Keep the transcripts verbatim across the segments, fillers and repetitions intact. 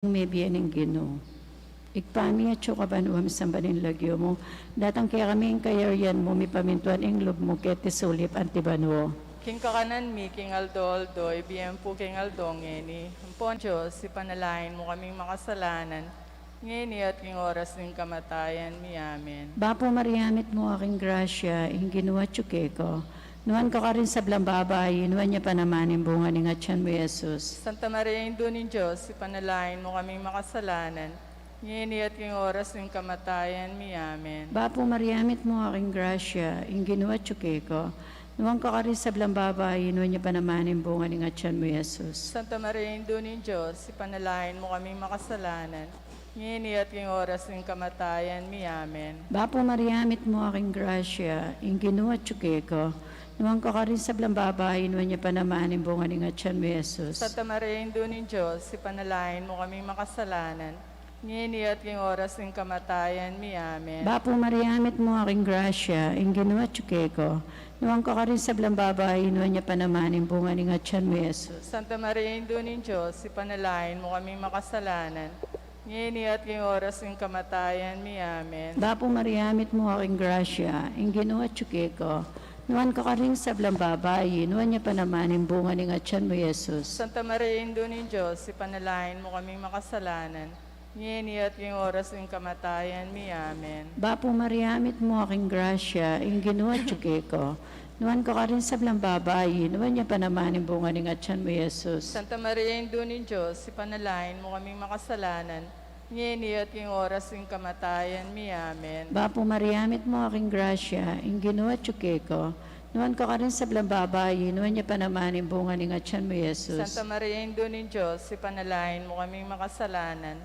mebie ning Ginu. Ibpa mi, atsu ka banua, misamban ya ing lagyu mu. Datang kekami ing kayarian mu, mipamintuan ing lub mu keti sulip anti banua. King kakanan mi king aldo-aldo, ibie mu pu king aldo ngeni. Ampon Dios, ipanalangin mu kaming makasalanan, ngeni at king oras ning kamatayan mi. Amen. Bapu Maria, mitmu ka king grasya, ing Ginu atyu keka. Nuan ka karing sablang babai, nuan ya pa naman ing bunga ning atyan mu, Jesus. Santa Maria, Indu ning Dios, ipanalangin mu kaming makasalanan, ngeni at king oras ning kamatayan mi. Amen. Bapu Maria, mitmu ka king grasya, ing Ginu atyu keka. Nuan ka karing sablang babai, nuan ya pa naman ing bunga ning atyan mu, Jesus. Santa Maria, Indu ning Dios, ipanalangin mu kaming makasalanan, ngeni at king oras ning kamatayan mi. Amen. Bapu Maria, mitmu ka king grasya, ing Ginu atyu keka. Nuan ka karing sablang babai, nuan ya pa naman ing bunga ning atyan mu, Jesus. Santa Maria, Indu ning Dios, ipanalangin mu kaming makasalanan, ngeni at king oras ning kamatayan mi. Amen. Bapu Maria, mitmu ka king grasya, ing Ginu atyu keka. Nuan ka karing sablang babai, nuan ya pa naman ing bunga ning atyan mu, Jesus. Santa Maria, Indu ning Dios, ipanalangin mu kaming makasalanan, ngeni at king oras ning kamatayan mi. Amen. Bapu Maria, mitmu ka king grasya, ing Ginu atyu keka. Nuan ka karing sablang babai, nuan ya pa naman ing bunga ning atyan mu, Jesus. Santa Maria, Indu ning Dios, ipanalangin mu kaming makasalanan, ngeni at king oras ning kamatayan mi. Amen. Bapu Maria, mitmu ka king grasya, ing Ginu atyu keka. Nuan ka karing sablang babai, nuan ya pa naman ing bunga ning atyan mu, Jesus. Santa Maria, Indu ning Dios, ipanalangin mu kaming makasalanan, ngeni at king oras ning kamatayan mi. Amen. Bapu Maria, mitmu ka king grasya, ing Ginu atyu keka. Nuan ka karing sablang babai, nuan ya pa naman ing bunga ning atyan mu, Jesus. Santa Maria, Indu ning Dios, ipanalangin mu kaming makasalanan,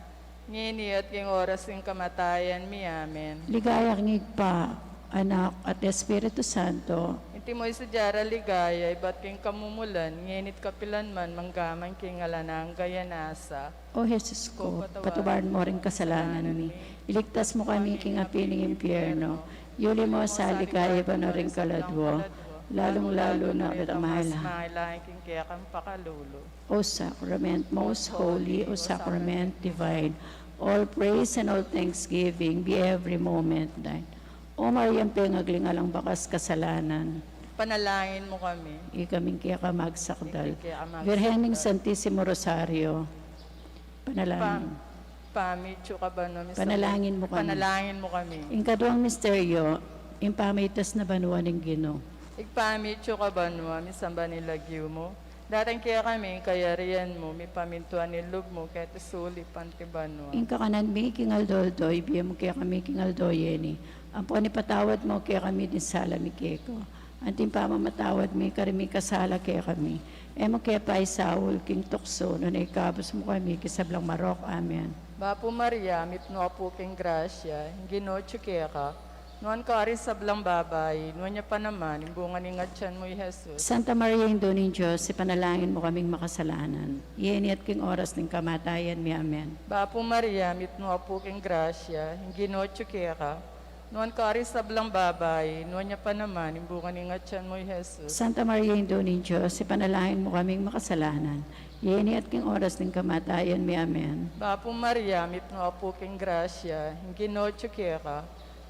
ngeni at king oras ning kamatayan mi. Amen. Ligaya king Ibpa, Anak, at Espiritu Santo. Antimo ing sadya rang ligaya, ibat king kamumulan, ngeni't kapilan man, manggaman king alang angga. Amen. O Jesus ku, patawaran mu ring kasalanan mi. Iligtas mu kami king api ning impyerno. Yuli mu sa ligaya banua ring kaladwa, lalung-lalu na ring mas mangailangan king kekang pakalulu. O Sacrament, most holy, O Sacrament divine, all praise and all thanksgiving be every moment thine. O Maria, pengagli alang bakas kasalanan. Panalangin mu kami. Ikaming keka magsakdal. Ikaming keka magsakdal. Virgen ning Santisimo Rosario. Panalangin. Pam-, pamichu ka banua, misamban. Panalangin mu kami. Panalangin mu kami. Ing kaduang misteryo, ing pamitas na banua ning Ginu. Ipamichu ka banua, misamban ing lagyu mu. Datang kekami ing kayarian mu, mipamintuan ing lub mu, keti sulip anti banua. Ing kakanan mi king aldo-aldo, ibie mu kekami king aldo ngeni. Ampon ipatawad mu kekami ding sala mi keka, anti ing pamamatawad mi karing mikasala kekami. E mu ke paisaul king tuksu, nune ikabus mu kami king sablang marok. Amen. Bapu Maria, mitmu ka pu king grasya, ing Ginu atyu keka. Nuan ka karing sablang babai, nuan ya pa naman ing bunga ning atyan mu, i Jesus. Santa Maria, Indu ning Dios, ipanalangin mu kaming makasalanan, ngeni at king oras ning kamatayan mi. Amen. Bapu Maria, mitmu ka pu king grasya, ing Ginu atyu keka. Nuan ka karing sablang babai, nuan ya pa naman ing bunga ning atyan mu, i Jesus. Santa Maria, Indu ning Dios, ipanalangin mu kaming makasalanan, ngeni at king oras ning kamatayan mi. Amen. Bapu Maria, mitmu ka pu king grasya, ing Ginu atyu keka.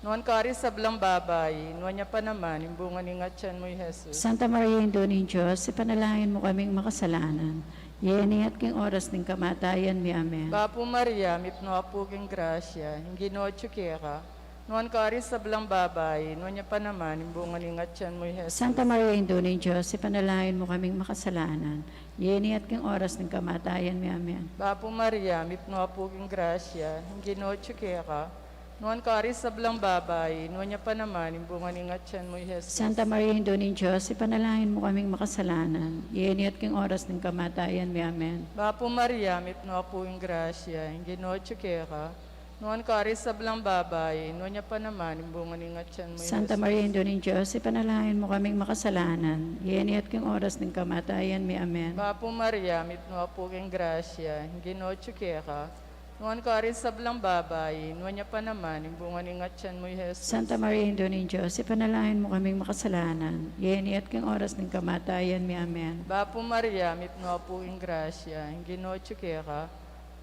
Nuan ka karing sablang babai, nuan ya pa naman ing bunga ning atyan mu, i Jesus. Santa Maria, Indu ning Dios, ipanalangin mu kaming makasalanan, ngeni at king oras ning kamatayan mi. Amen. Bapu Maria, mitmu ka pu king grasya, ing Ginu atyu keka. Nuan ka karing sablang babai, nuan ya pa naman ing bunga ning atyan mu, i Jesus. Santa Maria, Indu ning Dios, ipanalangin mu kaming makasalanan, ngeni at king oras ning kamatayan mi. Amen. Bapu Maria, mitmu ka pu king grasya, ing Ginu atyu keka. Nuan ka karing sablang babai, nuan ya pa naman ing bunga ning atyan mu, i Jesus. Santa Maria, Indu ning Dios, ipanalangin mu kaming makasalanan, ngeni at king oras ning kamatayan mi. Amen. Bapu Maria, mitmu ka pu king grasya, ing Ginu atyu keka. Nuan ka karing sablang babai, nuan ya pa naman ing bunga ning atyan mu, i Jesus. Santa Maria, Indu ning Dios, ipanalangin mu kaming makasalanan, ngeni at king oras ning kamatayan mi. Amen. Bapu Maria, mitmu ka pu king grasya, ing Ginu atyu keka. Nuan ka karing sablang babai, nuan ya pa naman ing bunga ning atyan mu, i Jesus. Santa Maria, Indu ning Dios, ipanalangin mu kaming makasalanan, ngeni at king oras ning kamatayan mi. Amen. Bapu Maria, mitmu ka pu king grasya, ing Ginu atyu keka.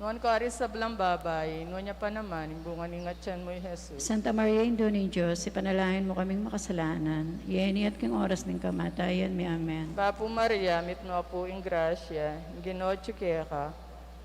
Nuan ka karing sablang babai, nuan ya pa naman ing bunga ning atian mu, i Jesus. Santa Maria, Indu ning Dios, ipanalangin mu kaming makasalanan, ngeni at king oras ning kamatayan mi. Amen. Bapu Maria, mitmu ka pu king grasya, ing Ginu atyu keka.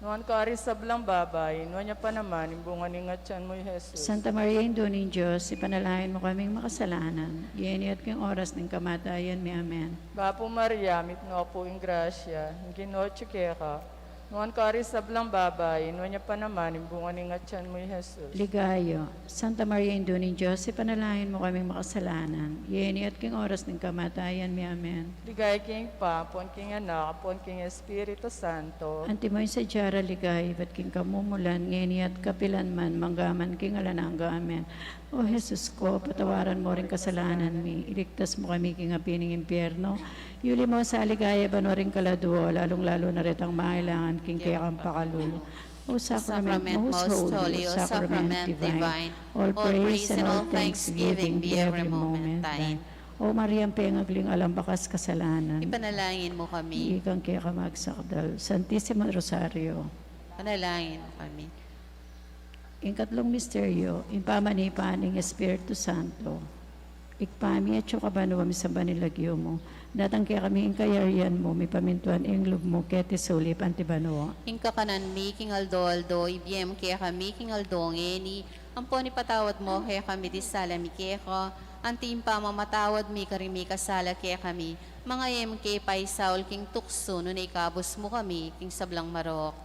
Nuan ka karing sablang babai, nuan ya pa naman ing bunga ning atian mu, i Jesus. Santa Maria, Indu ning Dios, ipanalangin mu kaming makasalanan, ngeni at king oras ning kamatayan mi. Amen. Bapu Maria, mitmu ka pu king grasya, ing Ginu atyu keka. Nuan ka karing sablang babai, nuan ya pa naman ing bunga ning atian mu, i Jesus. Ligaya, Santa Maria, Indu ning Dios, ipanalangin mu kaming makasalanan, ngeni at king oras ning kamatayan mi. Amen. Ligaya king Ibpa, ampon king Anak, ampon king Espiritu Santo. Antimo ing sadya rang ligaya ibat king kamumulan, ngeni at kapilan man, mangga man king alang angga. Amen. O Jesus ko, patawaran mu ring kasalanan mi, iligtas mu kami king api ning impyerno, yuli mu sa king ligaya banua ring kaladua, lalung-lalu na retang mangailangan king kekang pakalulu. O Sacrament most holy, O Sacrament divine, all praise and all thanksgiving be every moment thine. O Maria, pengagli ning alang bakas kasalanan, ipanalangin mu kami. Ikang keka magsakdal. Santisimo Rosario. Ipanalangin mu kami. Ing katlung misteryo, ing pamanipa ning Espiritu Santo. Ibpa mi, atsu ka banua, misamban ing lagyu mu. Datang kekami ing kayarian mu, mipamintuan ing lub mu keti sulip anti banua. Ing kakanan mi king aldo-aldo, ibie mu kekami king aldo ngeni, ampon ipatawad mu kekami ding sala mi keka, anti ing pamamatawad mi karing mikasala kekami, manga e mu ke paisaul king tuksu, nune ikabus mu kami king sablang marok.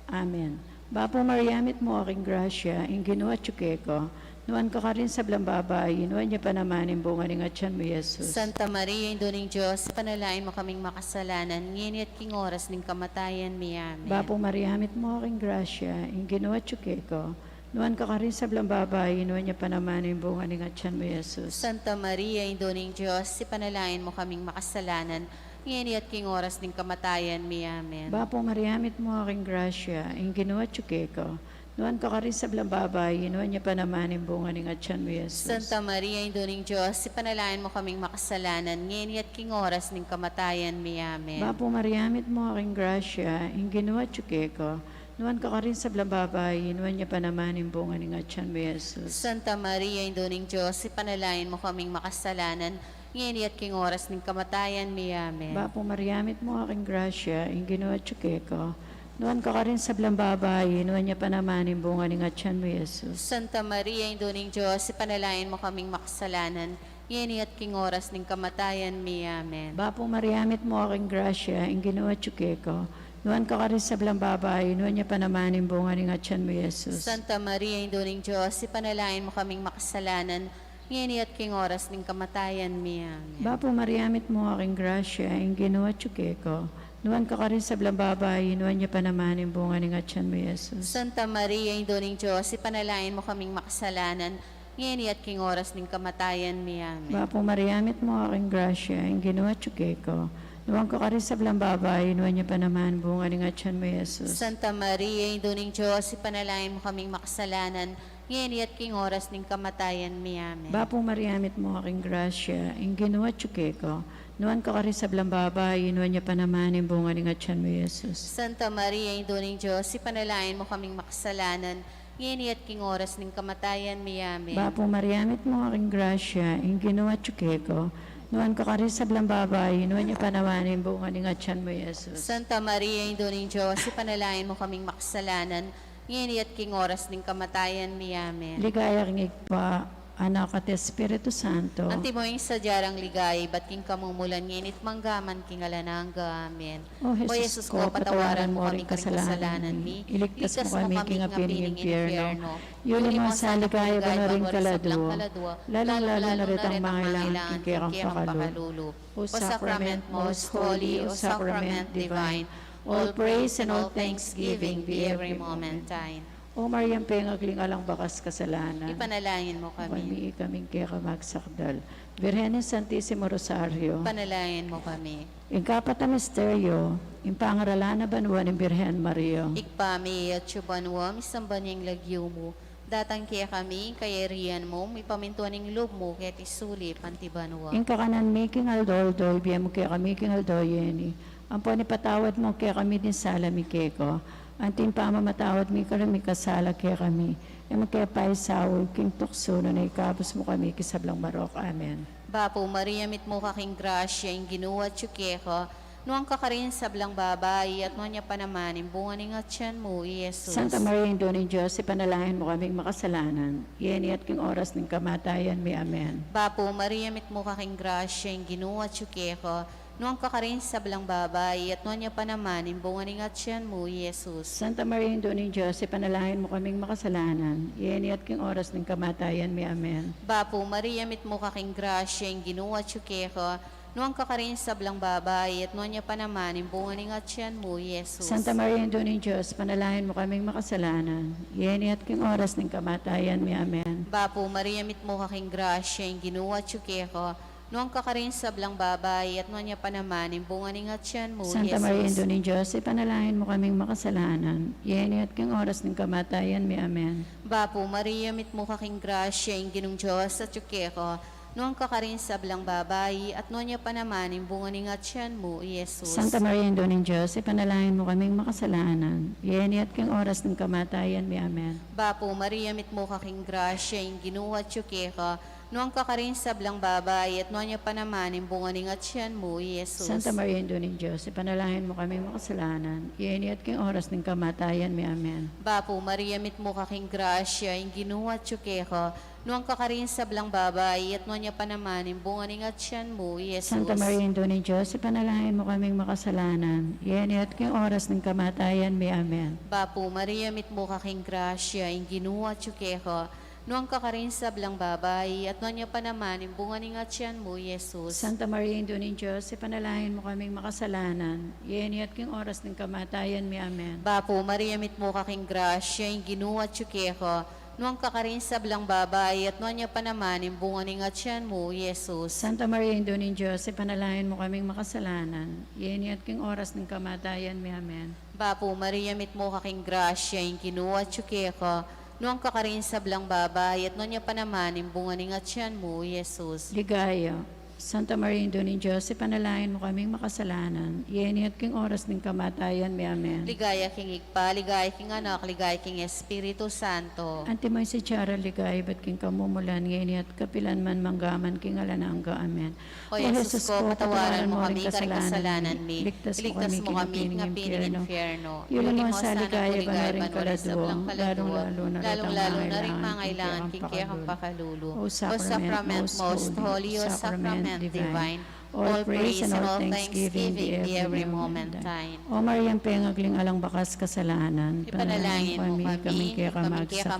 Amen. Bapu Maria, mitmu ka king grasya, ing Ginu atyu keka. Nuan ka karing sablang babai, nuan ya pa naman ing bunga ning atian mu, i Jesus. Santa Maria, Indu ning Dios, ipanalangin mu kaming makasalanan, ngeni at king oras ning kamatayan mi. Amen. Bapu Maria, mitmu ka king grasya, ing Ginu atyu keka. Nuan ka karing sablang babai, nuan ya pa naman ing bunga ning atian mu, i Jesus. Santa Maria, Indu ning Dios, ipanalangin mu kaming makasalanan, ngeni at king oras ning kamatayan mi. Amen. Bapu Maria, mitmu ka king grasya, ing Ginu atyu keka. Nuan ka karing sablang babai, nuan ya pa naman ing bunga ning atian mu, i Jesus. Santa Maria, Indu ning Dios, ipanalangin mu kaming makasalanan, ngeni at king oras ning kamatayan mi. Amen. Bapu Maria, mitmu ka king grasya, ing Ginu atyu keka. Nuan ka karing sablang babai, nuan ya pa naman ing bunga ning atian mu, i Jesus. Santa Maria, Indu ning Dios, ipanalangin mu kaming makasalanan, ngeni at king oras ning kamatayan mi. Amen. Bapu Maria, mitmu ka king grasya, ing Ginu atyu keka. Nuan ka karing sablang babai, nuan ya pa naman ing bunga ning atian mu, i Jesus. Santa Maria, Indu ning Dios, ipanalangin mu kaming makasalanan, ngeni at king oras ning kamatayan mi. Amen. Bapu Maria, mitmu ka king grasya, ing Ginu atyu keka. Nuan ka karing sablang babai, nuan ya pa naman ing bunga ning atian mu, i Jesus. Santa Maria, Indu ning Dios, ipanalangin mu kaming makasalanan, ngeni at king oras ning kamatayan mi. Amen. Bapu Maria, mitmu ka king grasya, ing Ginu atyu keka. Nuan ka karing sablang babai, nuan ya pa naman ing bunga ning atian mu, i Jesus. Santa Maria, Indu ning Dios, ipanalangin mu kaming makasalanan, ngeni at king oras ning kamatayan mi. Amen. Bapu Maria, mitmu ka king grasya, ing Ginu atyu keka. Nuan ka karing sablang babai, nuan ya pa naman ing bunga ning atian mu, i Jesus. Santa Maria, Indu ning Dios, ipanalangin mu kaming makasalanan, ngeni at king oras ning kamatayan mi. Amen. Bapu Maria, mitmu ka king grasya, ing Ginu atyu keka. Nuan ka karing sablang babai, nuan ya pa naman ing bunga ning atian mu, i Jesus. Santa Maria, Indu ning Dios, ipanalangin mu kaming makasalanan, ngeni at king oras ning kamatayan mi. Amen. Bapu Maria, mitmu ka king grasya, ing Ginu atyu keka. Nuan ka karing sablang babai, nuan ya pa naman ing bunga ning atian mu, i Jesus. Santa Maria, Indu ning Dios, ipanalangin mu kaming makasalanan, ngeni at king oras ning kamatayan mi. Amen. Ligaya king Ibpa, Anak, at Espiritu Santo. Antimo ing sadya rang ligaya ibat king kamumulan, ngeni at mangga man king alang angga. Amen. O Jesus ko, patawaran mu ring kasalanan mi, iligtas mu kami king api ning impyerno, yuli mu sa king ligaya banua ring kaladua, lalung-lalu na retang mangailangan king kekang pakalulu. O Sacrament most holy, O Sacrament divine, all praise and all thanksgiving be every moment thine. O Mariang pengagli ning alang bakas kasalanan, ipanalangin mu kami. Kami, ikaming keka magsakdal. Birhen ning Santisimo Rosario, ipanalangin mu kami. Ing kapat a misteryo, ing pangaralan na banua ning Birhen Maria. Ibpa mi, atsu ka banua, misamban ya ing lagyu mu. Datang kekami ing kayarian mu, mipamintuan ing lub mu keti sulip anti banua. Ing kakanan mi king aldo-aldo, ibie mu kekami king aldo ngeni. Ampon ipatawad mu kekami ding sala mi keka, Anti ing pamamatawad mi karing mikasala kekami, e mu ke paisaul king tuksu, nune ikabus mu kami king sablang marok. Amen. Bapu Maria, mitmu ka king grasya, ing Ginu atyu keka, nuan ka karing sablang babai, at nuan ya pa naman ing bunga ning atyan mu, i Jesus. Santa Maria, Indu ning Dios, ipanalangin mu kaming makasalanan, ngeni at king oras ning kamatayan mi. Amen. Bapu Maria, mitmu ka king grasya, ing Ginu atyu keka, nuan ka karing sablang babai, at nuan ya pa naman ing bunga ning atyan mu, i Jesus. Santa Maria, Indu ning Dios, ipanalangin mu kaming makasalanan, ngeni at king oras ning kamatayan mi. Amen. Bapu Maria, mitmu ka king grasya, ing Ginu atyu keka, nuan ka karing sablang babai, at nuan ya pa naman ing bunga ning atyan mu, i Jesus. Santa Maria, Indu ning Dios, ipanalangin mu kaming makasalanan, ngeni at king oras ning kamatayan mi. Amen. Bapu Maria, mitmu ka king grasya, ing Ginu atyu keka, nuan ka karing sablang babai, at nuan ya pa naman ing bunga ning atyan mu, Santa Maria, Jesus. Indu ning Dios, ipanalangin mu kaming makasalanan, ngeni at king oras ning kamatayan mi. Amen. Bapu Maria, mitmu ka king grasya, ing Ginung Dios atyu keka, nuan ka karing sablang babai, at nuan ya pa naman ing bunga ning atyan mu, i Jesus. Santa Maria, Indu ning Dios, ipanalangin mu kaming makasalanan, ngeni at king oras ning kamatayan mi. Amen. Bapu Maria, mitmu ka king grasya, ing Ginu atyu keka, nuan ka karing sablang babai, at nuan ya pa naman ing bunga ning atyan mu, i Jesus. Santa Maria, Indu ning Dios, ipanalangin mu kaming makasalanan, ngeni at king oras ning kamatayan mi. Amen. Bapu Maria, mitmu ka king grasya, ing Ginu atyu keka, nuan ka karing sablang babai, at nuan ya pa naman ing bunga ning atyan mu, i Jesus. Santa Maria, Indu ning Dios, ipanalangin mu kaming makasalanan, ngeni at king oras ning kamatayan mi. Amen. Bapu Maria, mitmu ka king grasya, ing Ginu atyu keka, nuan ka karing sablang babai, at nuan ya pa naman ing bunga ning atyan mu, i Jesus. Santa Maria, Indu ning Dios, ipanalangin mu kaming makasalanan, ngeni at king oras ning kamatayan mi. Amen. Bapu Maria, mitmu ka king grasya, ing Ginu atyu keka, nuan ka karing sablang babai, at nuan ya pa naman ing bunga ning atyan mu, i Jesus. Santa Maria, Indu ning Dios, ipanalangin mu kaming makasalanan, ngeni at king oras ning kamatayan mi. Amen. Bapu Maria, mitmu ka king grasya, ing Ginu atyu keka, nuan ka karing sablang babai, at nuan ya pa naman ing bunga ning atyan mu, i Jesus. Ligaya. Santa Maria, Indu ning Dios, ipanalangin mu kaming makasalanan, ngeni at king oras ning kamatayan mi. Amen. Ligaya king Ibpa, ligaya king Anak, ligaya king Espiritu Santo. Antimo ing sadya rang ligaya ibat king kamumulan, ngeni at kapilan man, mangga man king alang angga. Amen. O Jesus ko, patawaran mu kami karing kasalanan mi, iligtas mu kami king api ning impyerno. Iuli mu sa king ligaya banua ring kaladua, lalung-lalu na ring mangailangan king kekang pakalulu. O Sacrament most holy, O Sacrament divine, all praise and all thanksgiving be every moment thine. O Maria, pengagli ning alang bakas kasalanan, ipanalangin mu kami, kaming keka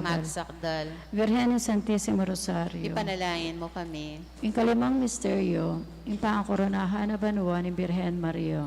magsakdal. Virgen ning Santisimo Rosario, ipanalangin mu kami. Ing kalimang misteryo, ing pangakoronahan a banua ning Birhen Maria.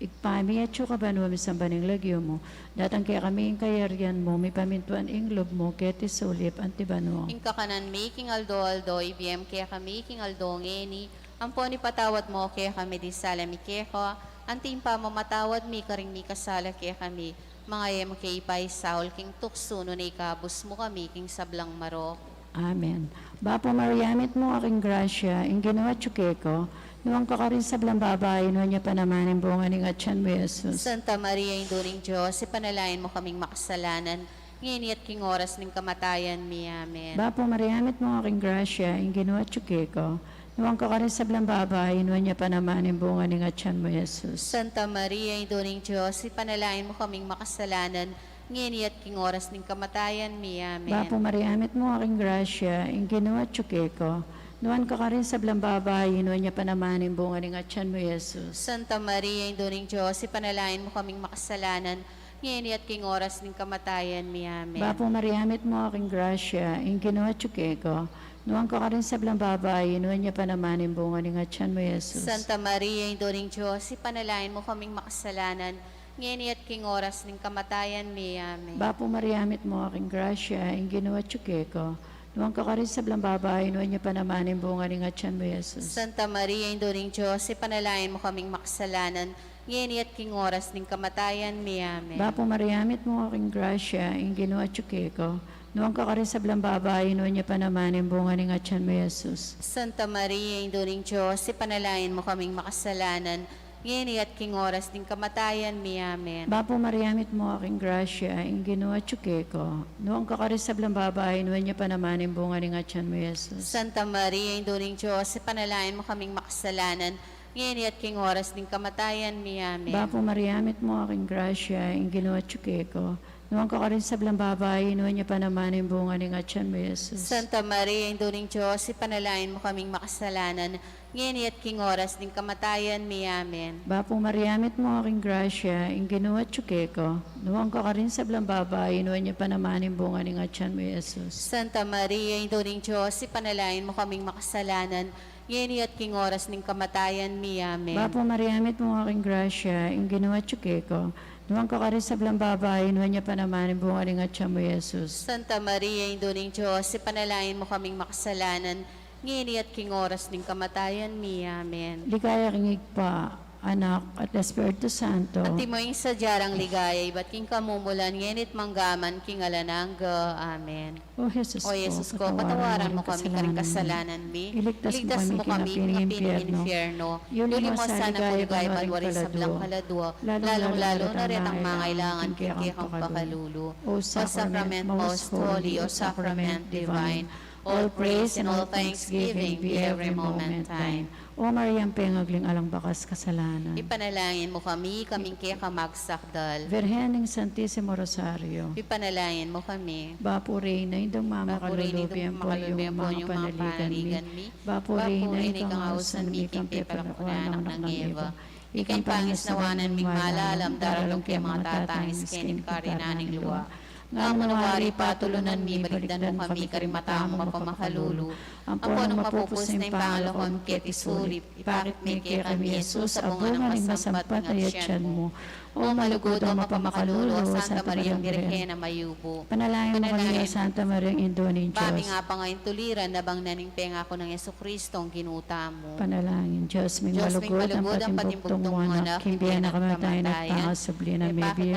Ibpa mi, atsu ka banua, misamban ing lagyu mu, datang kekami ing kayarian mu, mipamintuan ing lub mu keti sulip anti banua. Ing kakanan mi king aldo-aldo ibie mu kekami king aldo ngeni, ampon ipatawad mu kekami ding sala mi keka, anti ing pamamatawad mi karing mikasala kekami, manga e mu ke ipaisaul king tuksu, nune ikabus mu kami king sablang marok. Amen. Bapu Maria, mitmu ka king grasya, ing Ginu atyu keka, nuan ka karing sablang babai, nuan ya pa naman ing bunga ning atyan mu, Jesus. Santa Maria, Indu ning Dios, ipanalangin mu kaming makasalanan, ngeni at king oras ning kamatayan mi. Amen. Bapu Maria, mitmu ka king grasya, ing Ginu atyu keka, nuan ka karing sablang babai, nuan ya pa naman ing bunga ning atyan mu, Jesus. Santa Maria, Indu ning Dios, ipanalangin mu kaming makasalanan, ngeni at king oras ning kamatayan mi. Amen. Bapu Maria, mitmu ka king grasya, ing Ginu atyu keka, nuan ka karing sablang babai, nuan ya pa naman ing bunga ning atyan mu, Jesus. Santa Maria, Indu ning Dios, ipanalangin mu kaming makasalanan, ngeni at king oras ning kamatayan mi. Amen. Bapu Maria, mitmu ka king grasya, ing Ginu atyu keka, nuan ka karing sablang babai, nuan ya pa naman ing bunga ning atyan mu, Jesus. Santa Maria, Indu ning Dios, ipanalangin mu kaming makasalanan, ngeni at king oras ning kamatayan mi. Amen. Bapu Maria, mitmu ka king grasya, ing Ginu atyu keka, nuan ka karing sablang babai, nuan ya pa naman ing bunga ning atyan mu, Jesus. Santa Maria, Indu ning Dios, ipanalangin mu kaming makasalanan, ngeni at king oras ning kamatayan mi. Amen. Bapu Maria, mitmu ka king grasya, ing Ginu atyu keka, nuan ka karing sablang babai, nuan ya pa naman ing bunga ning atyan mu, Jesus. Santa Maria, Indu ning Dios, ipanalangin mu kaming makasalanan, ngeni at king oras ning kamatayan mi. Amen. Bapu Maria, mitmu ka king grasya, ing Ginu atyu keka. Nuan ka karing sablang babai, nuan ya pa naman ing bunga ning atyan mu, Jesus. Santa Maria, Indu ning Dios, ipanalangin mu kaming makasalanan, ngeni at king oras ning kamatayan mi. Amen. Bapu Maria, mitmu ka king grasya, ing Ginu atyu keka. Nuan ka karing sablang babai, nuan ya pa naman ing bunga ning atyan mu, Jesus. Santa Maria, Indu ning Dios, ipanalangin mu kaming makasalanan, ngeni at king oras ning kamatayan mi. Amen. Bapu Maria, mitmu ka king grasya, ing Ginu atyu keka. Nuan ka karing sablang babai, nuan ya pa naman ing bunga ning atyan mu, Jesus. Santa Maria, Indu ning Dios, ipanalangin mu kaming makasalanan, ngeni at king oras ning kamatayan mi. Amen. Bapu Maria, mitmu ka king grasya, ing Ginu atyu keka. Nuan ka karing sablang babai, nuan ya pa naman ing bunga ning atyan mu, Jesus. Santa Maria, Indu ning Dios, ipanalangin mu kaming makasalanan, ngeni at king oras ning kamatayan mi. Amen. Ligaya king Ibpa, Anak, at Espiritu Santo. Antimo ing sadya rang ligaya, ibat king kamumulan, ngeni at manggaman king alang angga. Amen. O Jesus ko, patawaran mu kami karing kasalanan mi. Iligtas mu kami king api ning impyerno. Yuli mu sana king ligaya banua ring sablang kaladua, lalung-lalu na retang mangailangan king kekang pakalulu. O Sacrament most holy, O Sacrament divine, all praise and all thanksgiving be every moment thine. O Maria, pengagli ning alang bakas kasalanan, ipanalangin mu kami, kaming keka magsakdal. Virgen ning Santisimo Rosario, ipanalangin mu kami. Bapu Reyna, Indung mamakalulu, bie mu pu ing manga panaligan mi. Bapu Reyna, ika ing ausan mi king pepalakuan nang Eva. Ika ing pangisnawanan ming malalam, daralan king manga tatangis keni king karinan ning lua. Nga mu na wari patulunan mi, balikdan mu kami karing mata mung mapamakalulu. Ampo nung mapupus na ing pangalako mi keti sulip, ipakit me kekami i Jesus, a bunga ning masampat a atyan mu. O malugud, o mapamakalulu, a Santa Maria Birhen a mayumu, ipanalangin mu kami, Santa Maria Indu ning Dios, bang mi nga pangaintuliran, nabang na ning pengaku nang Jesucristo a Ginu tamu. Panalangin. Dios ming malugud, ampat ing bugtung mung anak, king bie na kamatayan at pangasubli na mebie,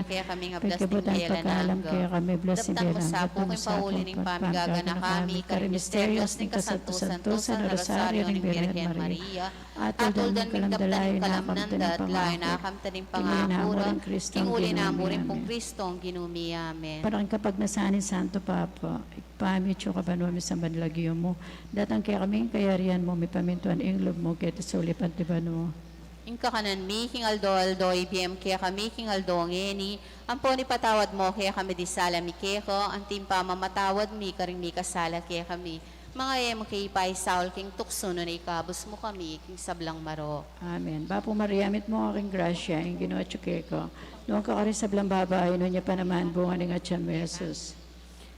pekebut at pagkalam kekami, blasting belang, daptan mu sa pu king pauli ning pamigagana kami karing misterios ning kasantu-santusan a Rosario ning Birhen Maria. Atul da ning kalamdalan, inakamtan ing pangaku ra, king uli na mu rin pung Cristo a Ginu mi. Amen. Para king kapagnasan ning Santo Papa, Ibpa mi, atsu ka banua, misamban ya ing lagyu mu, datang kekami ing kayarian mu, mipamintuan ing lub mu keti sulip anti banua. Ing kakanan mi king aldo-aldo ibie mu kekami king aldo ngeni, ampon ipatawad mu kekami ding sala mi keka, anti ing pamamatawad mi karing mikasala kekami. Manga e mu ke ipaisaul king tuksu, nune ikabus mu kami king sablang marok. Amen. Bapu Maria, mitmu ka king grasya, ing Ginu atsu keka. Nuan ka karing sablang babai, nuan ya pa naman ing bunga ning atyan mu, Jesus.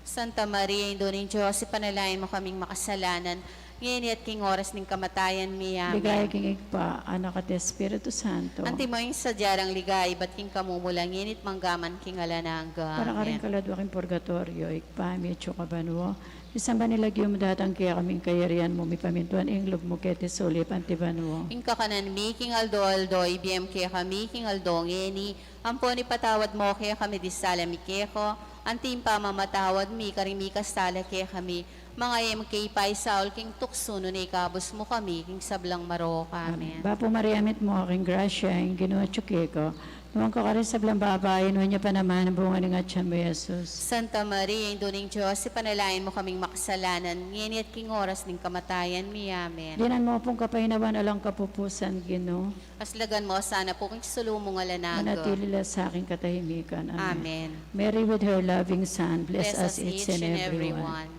Santa Maria, Indu ning Dios, ipanalangin mu kaming makasalanan, ngeni at king oras ning kamatayan mi. Amen. Ligaya king Ibpa, Anak, at Espiritu Santo. Antimo ing sadya rang ligaya, ibat king kamumulan, ngeni at manggaman king alang angga. Amen. Para karing kaladua king purgatoryo, Ibpa mi, atsu ka banua, misamban ya ing lagyu mu, datang kekami ing kayarian mu, mipamintuan ing lub mu keti sulip anti banua. Ing kakanan mi king aldo-aldo ibie mu kekami king aldo ngeni, ampon ipatawad mu kekami ding sala mi keka, anti ing pamamatawad mi karing mikasala kekami. Manga e mu ke ipaisaul king tuksu, nune ikabus mu kami king sablang marok. Amen. Bapu Maria, mitmu ka king grasya, ing Ginu atsu keka. Nuan ka karing sablang babai, nuan ya pa naman ing bunga ning atyan mu, Jesus. Santa Maria, Indu ning Dios, ipanalangin mu kaming makasalanan, ngeni at king oras ning kamatayan mi. Amen. Dinan mu pung kapainawan alang kapupusan, Ginu. Aslagan mu sana pu king sulu mung alang angga. Manatili la sa king katahimikan. Amen. Amen. Mary with her loving Son, bless us each and every one.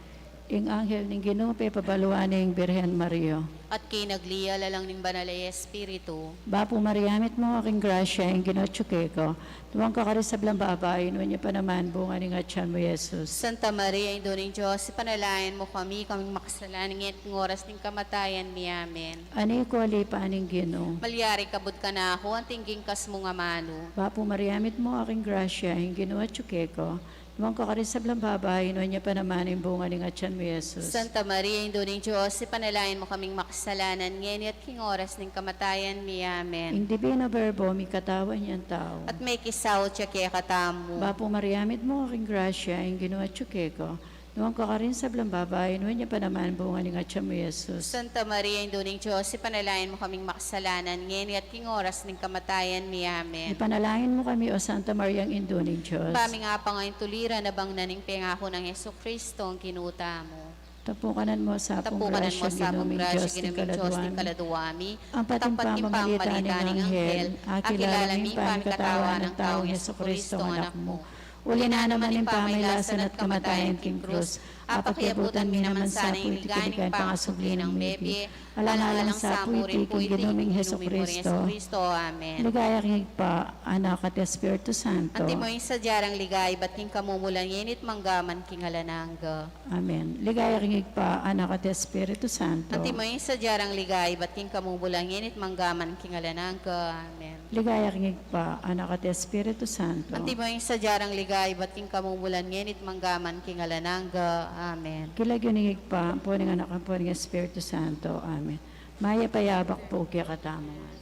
Ing anghel ning Ginu, pepabaluan ne ing Birhen Maria. At kinagli ya lalang ning Banal a Espiritu. Bapu Maria, mitmu ka king grasya, ing Ginu atsu keka. Nuan ka karing sablang babai, nuan ya pa naman ing bunga ning atyan mu, Jesus. Santa Maria, Indu ning Dios, ipanalangin mu kami, kaming makasalanan, ngeni at king oras ning kamatayan mi. Amen. Ani ku a lipa ning Ginu. Malyari kabud kanaku, anti ing ginkas mung amanu. Bapu Maria, mitmu ka king grasya, ing Ginu atsu keka. Nuan ka karing sablang babai, nuan ya pa naman ing bunga ning atyan mu, Jesus. Santa Maria, Indu ning Dios, ipanalangin mu kaming makasalanan, ngeni at king oras ning kamatayan mi. Amen. Ing Divino Verbo, mikatawan yang tau. At mekisaut ya kekatamu. Bapu Maria, mitmu ka king grasya, ing Ginu atsu keka. Nuan ka karin sa sablang babai, nuan ya pa naman bunga ning atyan mu, Jesus. Santa Maria, Indu ning Dios, ipanalangin mu kaming makasalanan, ngeni at king oras ning kamatayan mi. Amen. Ipanalangin mu kami, O Santa Maria, Indu ning Dios. Pamingapang a intuliran, abang na ning pengaku nang Jesucristo, ang Ginu tamu. Tapukanan mu sa pung grasya, Ginuming Dios, ning kaladua mi. Ang pating pamamagitan ning anghel, akilala mi ing pamikatawan nang taung Jesucristo, ang Anak mu. Uli na naman ing pamailasan at kamatayan king krus, apakyabutan mi naman sa pu iti king ligaya ning pangasubli nang mebie, alang-alang sa pu iti king Ginu ming Jesucristo. Amen. Ligaya king Ibpa, Anak, at Espiritu Santo. Antimo ing sadya rang ligaya ibat king kamumulan, ngeni at mangga man king alang angga. Amen. Ligaya king Ibpa, Anak, at Espiritu Santo. Antimo ing sadya rang ligaya ibat king kamumulan, ngeni at mangga man king alang angga. Amen. Ligaya king Ibpa, Anak, at Espiritu Santo. Antimo ing sadya rang ligaya ibat king kamumulan, ngeni at mangga man king alang angga. Amen. King lagyu ning Ibpa, ampo ning Anak, ampo ning Espiritu Santo. Amen. Mayap a yabak pu kekatamu ngan.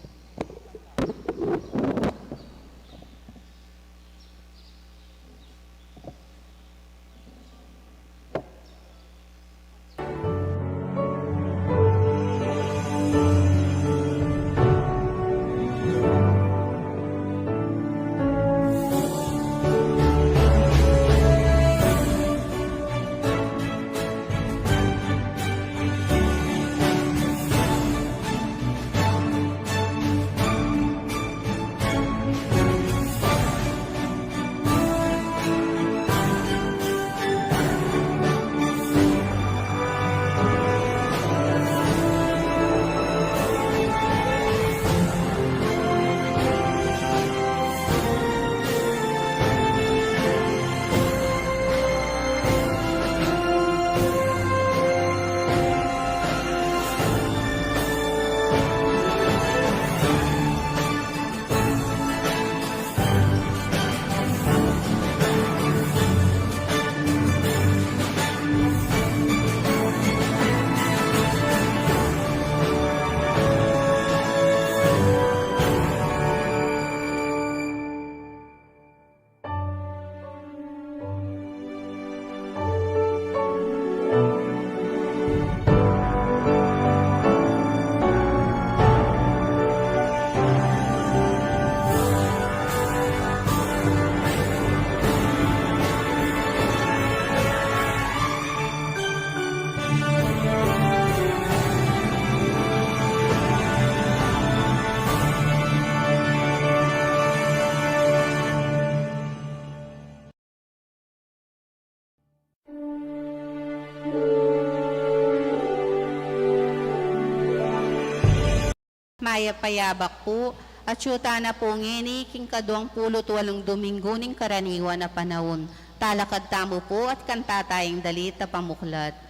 Mayap a yabak pu, atyu tana pu ngeni king kaduang pulu't walung Dominggu ning karaniwan a panaun. Talakad tamu pu at kanta taya ing dalit a pamuklat.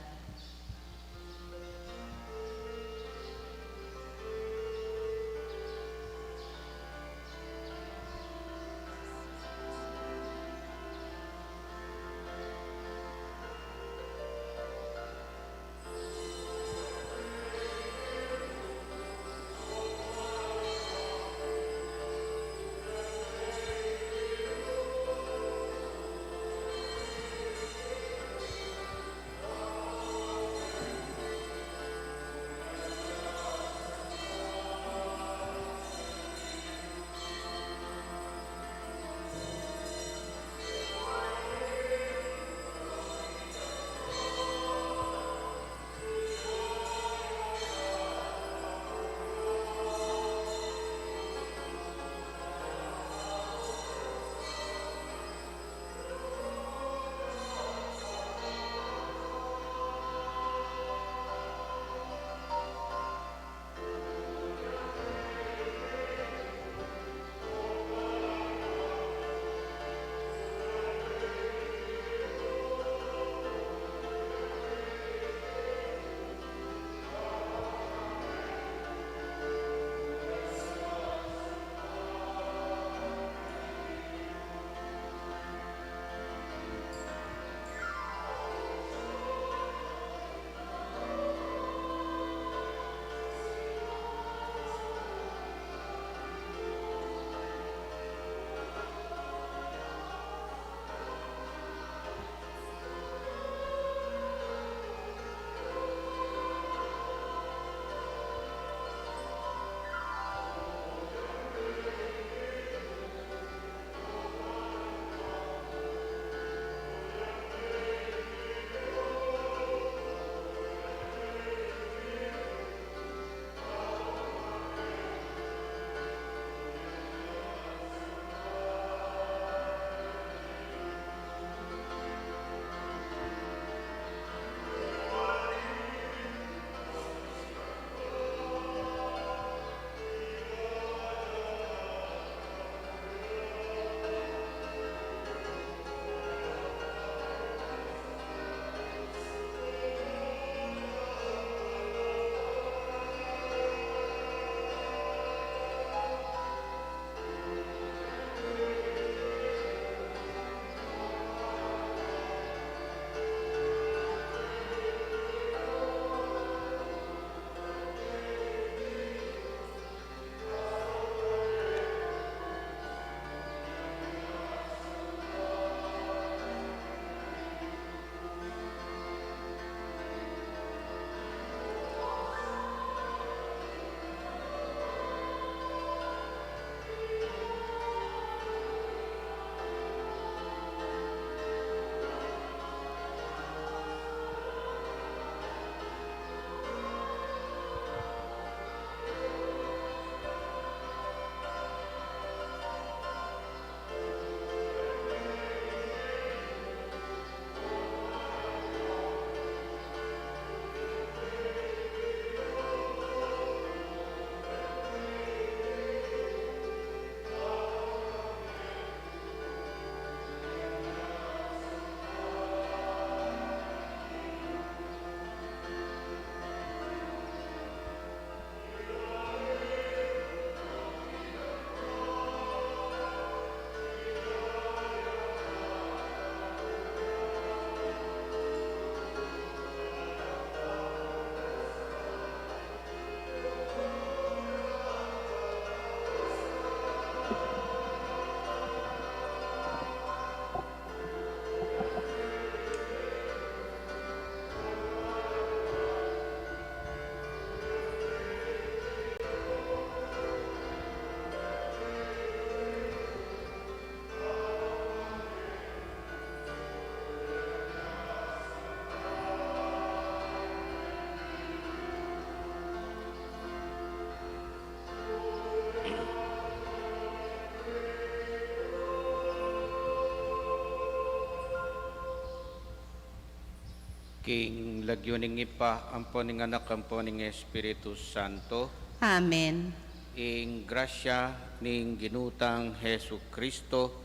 King lagyu ning Ibpa, ampo ning Anak, ampo ning Espiritu Santo. Amen. Ing grasya ning Ginu tang Jesucristo,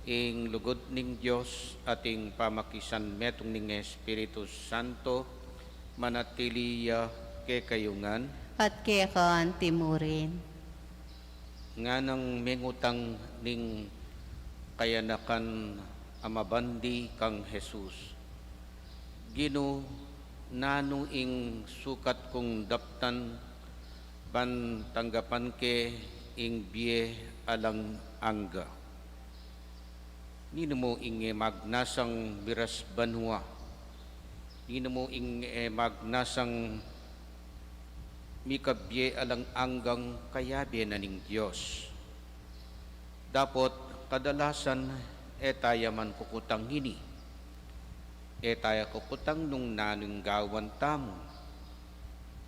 ing lugud ning Dios, at ing pamakisanmetung ning Espiritu Santo, manatili ya kekayu ngan. At keka antimurin. Nganang mengutang ning kayanakan a mabandi kang Jesus, "Ginu, nanu ing sukat kung daptan ban tanggapan ke ing bie alang angga? Ninu mu ing e magnasang miras banua? Ninu mu ing e magnasang mikabie alang anggang kayabe na ning Dios?" Dapot kadalasan e taya man kukutang ini. E taya kukutang nung nanu ing gawan tamu.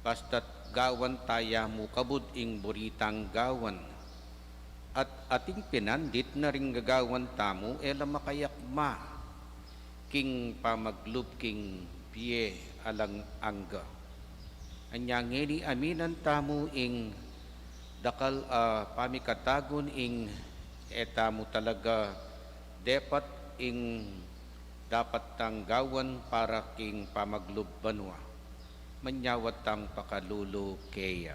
Basta't gawan taya mu kabud ing buri tang gawan. At ating pinandit na ring gagawan tamu e la makayakma king pamaglub king bie alang angga. Anya ngeni aminan tamu ing dakal a pamikatagun ing e tamu talaga depat ing dapat tang gawan para king pamaglub banua. Manyawad tang pakalulu keya.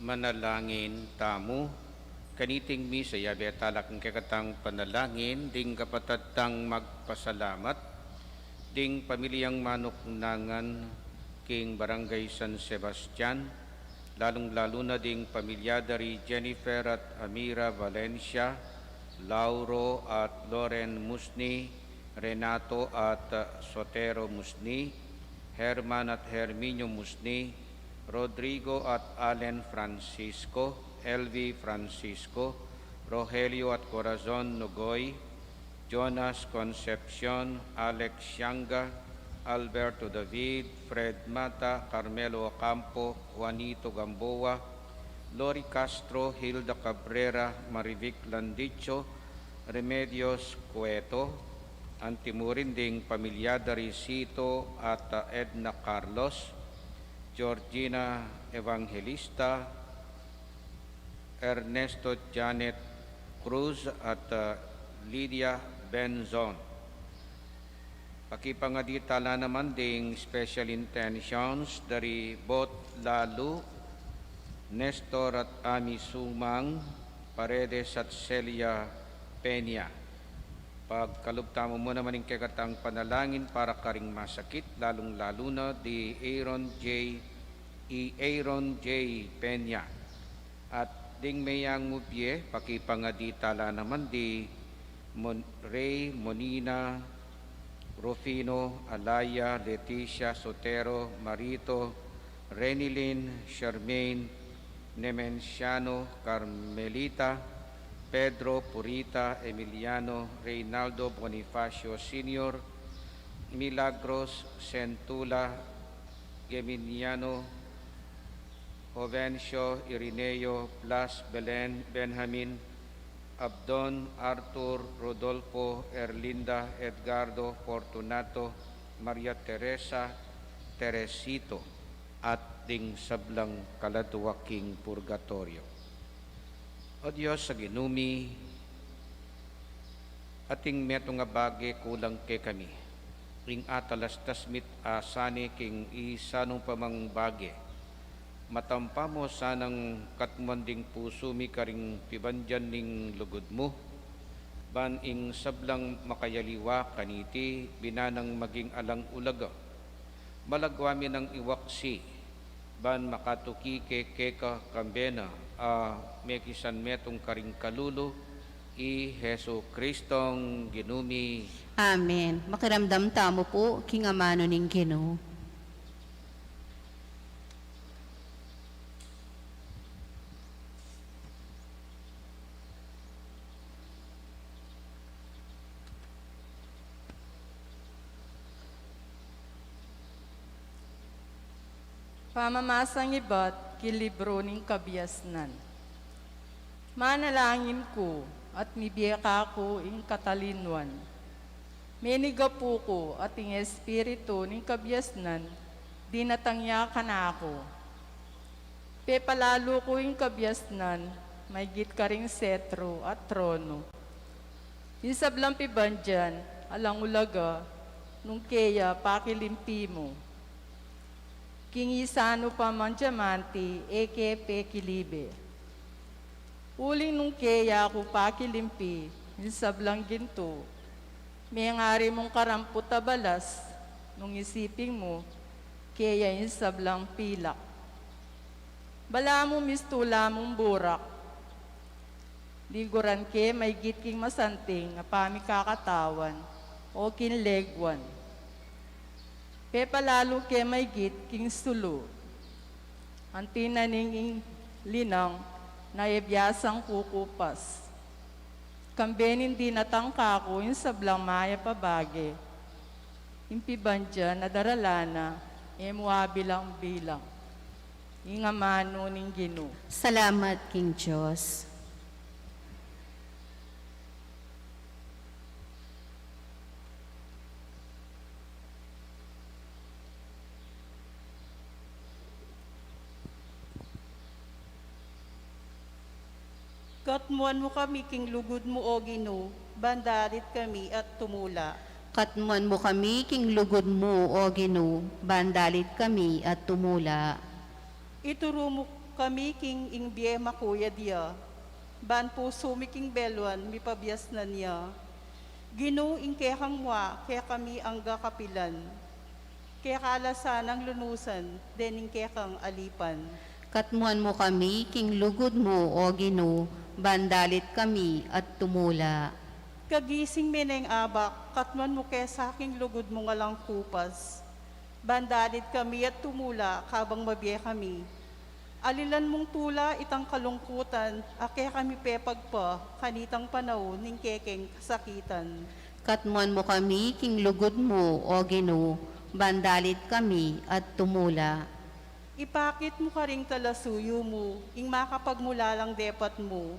Manalangin tamu. Kaniting misa, yabe tala king kekatang panalangin ding kapatad tang magpasalamat, ding pamilyang manuknangan king Barangay San Sebastian, lalung-lalu na ding pamilya da ri Jennifer at Amira Valencia, Lauro at Loren Musni, Renato at Sotero Musni, Herman at Herminio Musni, Rodrigo at Allen Francisco, Elvi Francisco, Rogelio at Corazon Nogoy, Jonas Concepcion, Alex Sianga, Alberto David, Fred Mata, Carmelo Ocampo, Juanito Gamboa, Lori Castro, Hilda Cabrera, Marivic Landicho, Remedios Cueto, anti mu rin ding pamilya da ri Sito at Edna Carlos, Georgina Evangelista, Ernesto Janet Cruz at, ah, Lydia Benzon. Pakipangadi tala naman ding special intentions da ri Bot Lalu, Nestor at Ami Sumang, Paredes at Celia Peña. Pagkalub tamu mu naman ing kekatang panalangin para karing masakit, lalung-lalu na di Aaron J., i Aaron J. Peña. At ding meyang mubie, pakipangadi tala naman di Mon-, Rey, Monina, Rufino, Alaya, Leticia, Sotero, Marito, Renilyn, Charmaine, Nemenciano, Carmelita, Pedro, Purita, Emiliano, Reynaldo, Bonifacio Senior, Milagros, Sentula, Geminiano, Jovencio, Irineo, Blas, Belen, Benjamin, Abdon, Arthur, Rodolfo, Erlinda, Edgardo, Fortunato, Maria Teresa, Teresito, at ding sablang kaladua king purgatoryo. O Dios a Ginu mi, atin metung a bage kulang kekami. Ing atalastas mi't asane king isa nung pamang bage. Matampa mu sanang katmuan ding pusu mi karing pibandian ning lugud mu, ban ing sablang makayaliwa kaniti binanang maging alang ulaga. Malagwa mi nang iwaksi, ban makatuki ke keka kambe na a mekisan metung karing kalulu, i Jesu Cristong Ginu mi. Amen. Makiramdam tamu pu king amanu ning Ginu. Pamamasang ibat king libru ning kabiasnan. Manalangin ku at mibie kaku ing katalinuan. Menigapu ku at ing espiritu ning kabiasnan dinatang ya kanaku. Pepalalu ku ing kabiasnan maygit karing setru at tronu. Ing sablang pibandian alang ulaga nung keya pakilimpi mu. King isanu pa mang diamante e ke pekilibe. Uling nung keya ku pakilimpi ing sablang gintu, mengari mung karamput a balas nung isiping mu keya ing sablang pilak. Balamu mistula mung burak, liguran ke maygit king masanting a pamikakatawan o king leguan. Pepalalu ke maygit king sulu. Anti na ning ing linang na e biasang kukupas. Kambe ning dinatang kaku ing sablang mayap a bage. Ing pibandian a daralan na e mu abilang-bilang. Ing amanu ning Ginu. Salamat king Dios. Katmuan mu kami king lugud mu, O Ginu, ban dalit kami at tumula. Katmuan mu kami king lugud mu, O Ginu, ban dalit kami at tumula. Ituru mu kami king ing bie makuyad ya, ban pusu mi king beluan mipabiasnan ya. Ginu, ing kekang mua kekami angga kapilan, keka la sanang lunusan dening kekang alipan. Katmuan mu kami king lugud mu, O Ginu, ban dalit kami at tumula. Kagising mi neng abak, katmuan mu ke sa king lugud mung alang kupas. Ban dalid kami at tumula kabang mabie kami. Alilan mung tula itang kalungkutan, a kekami pepagpa kanitang panaun ning kekeng kasakitan. Katmuan mu kami king lugud mu, O Ginu, ban dalid kami at tumula. Ipakit mu karing talasuyu mu ing makapagmulalang depat mu.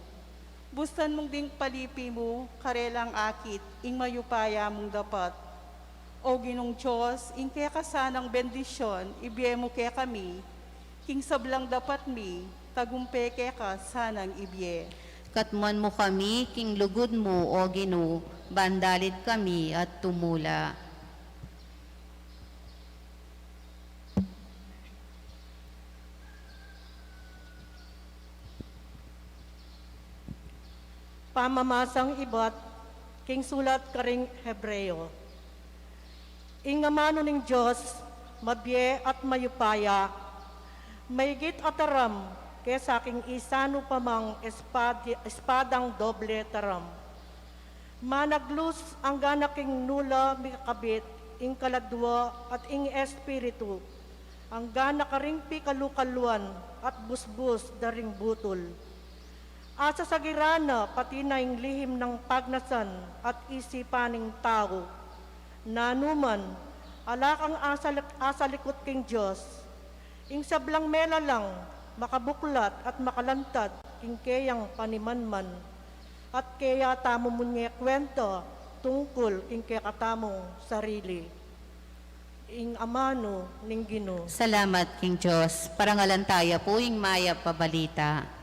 Bustan mung ding palipi mu karelang akit ing mayupaya mung dapat. O Ginung Dios, ing keka sanang bendisyon ibie mu kekami, king sablang dapat mi, tagumpe keka sanang ibie. Katmuan mu kami king lugud mu, O Ginu, ban dalid kami at tumula. Pamamasang ibat king sulat karing Hebreo. Ing amanu ning Dios, mabie at mayupaya, maigit a taram kesa king isanu pa mang espad-, espadang doble taram. Managlus anggana king nu la mikakabit ing kaladua at ing espiritu, anggana karing pikalukaluan at busbus da ring butul. Asasagiran na pati na ing lihim nang pagnasan at isipan ning tau. Nanu man, ala kang asalik-, asalikut king Dios. Ing sablang melalang, makabuklat at makalantad king keyang panimanman, at keya tamu munye kwenta tungkul king kekatamung sarili. Ing amanu ning Ginu. Salamat king Dios. Parangalan taya pu ing mayap a balita.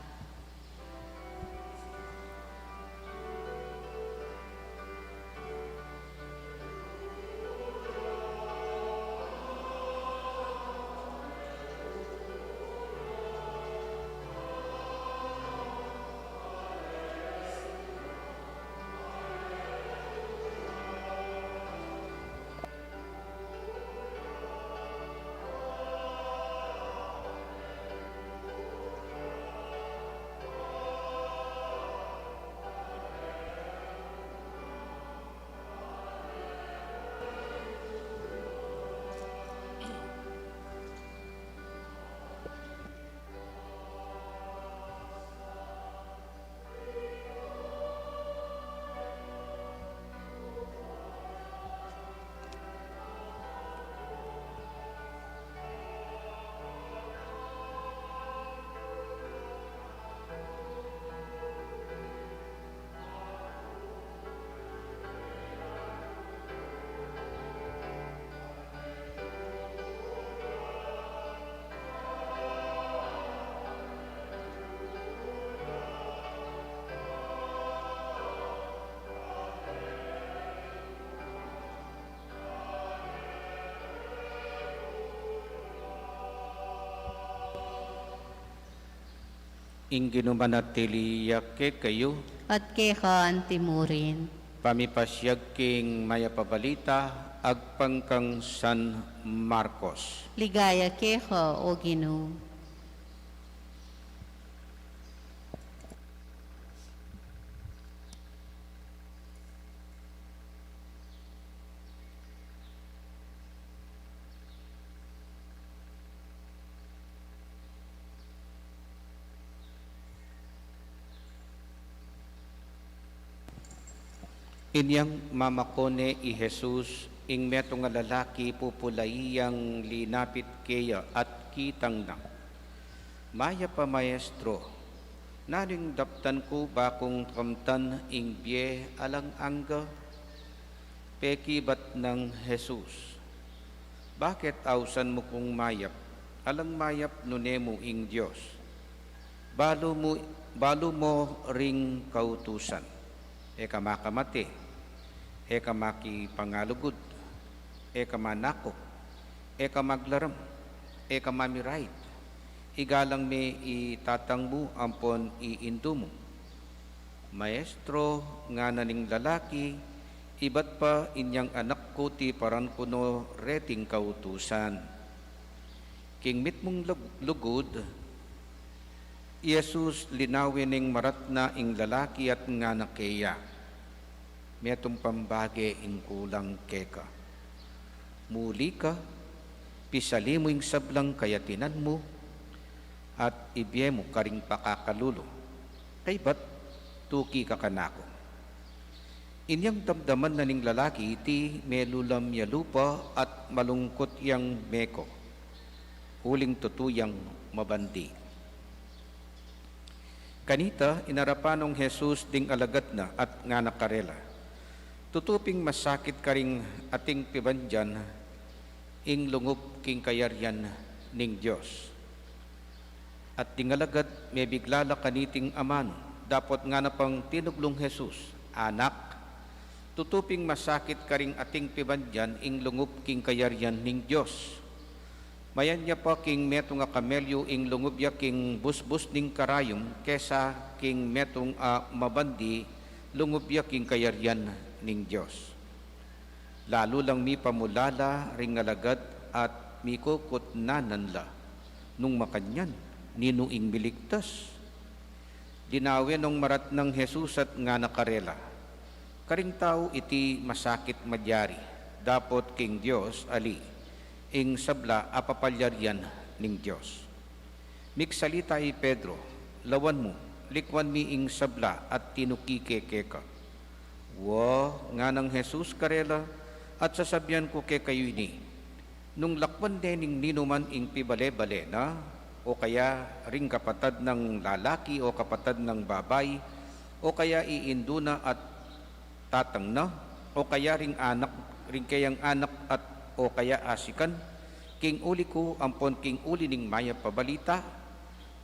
Ing Ginu manatili ya kekayu. At keka anti mu rin. Pamipasiag king mayap a balita agpang kang San Marcos. Ligaya keka, O Ginu. Inyang mamako ne i Jesus, ing metung a lalaki pupulai yang linapit keya at kitang na, "Mayap a Maestro, nanu ing daptan ku ba kung kamtan ing bie alang angga?" Pekibat nang Jesus, "Bakit ausan mu kung mayap? Alang mayap nune mu ing Dios. Balu mu, balu mu ring kautusan. E ka makamate, e ka makipangalugud, e ka manako, e ka maglaram, e ka mamirait, igalang me i tatang mu ampon i indu mu." "Maestro," ngana ning lalaki, "ibat pa inyang anak ku tiparan ku no reting kautusan." King mitmung lug-, lugud, i Jesus linawe ning maratna ing lalaki at ngana keya, Metung pang bage ing kulang keka. Muli ka, pisali mu ing sablang kayatinan mu, at ibie mu karing pakakalulu. Kaybat tuki ka kanaku. Inyang damdaman na ning lalaki iti, melulung ya lupa at malungkut yang meko, uling tutu yang mabandi. Kanita, inarapan nong Jesus ding alagad na at ngana karela, "Tutu ping masakit karing ating pibandian ing lungub king kayarian ning Dios." At ding alagad, mebigla la kaniting amanu, dapot ngana pang tinudlung Jesus, "Anak, tutu ping masakit karing ating pibandian ing lungub king kayarian ning Dios. Mayap ya pa king metung a kamelyu ing lungub ya king busbus ning karayum kesa king metung a mabandi lungub ya king kayarian ning Dios." Lalu lang mipamulala ring alagad at mikukutnanan la, "Nung makanyan, ninu ing miligtas?" Linawen nong maratnang Jesus at ngana karela, "Karing tau iti masakit malyari, dapot king Dios ali ing sabla a papalyarian ning Dios." Miksalita i Pedro, "Lawan mu, likuan mi ing sabla at tinuki ke keka." "Wa," nganang Jesus karela, "at sasabian ku kekayu ini, nung lakuan ne ning ninuman ing pibale-bale na, o kaya ring kapatad nang lalaki o kapatad nang babai, o kaya i indu na at tatang na, o kaya ring anak, ring keyang anak at o kaya asikan, king uli ku ampon king uli ning mayap a balita,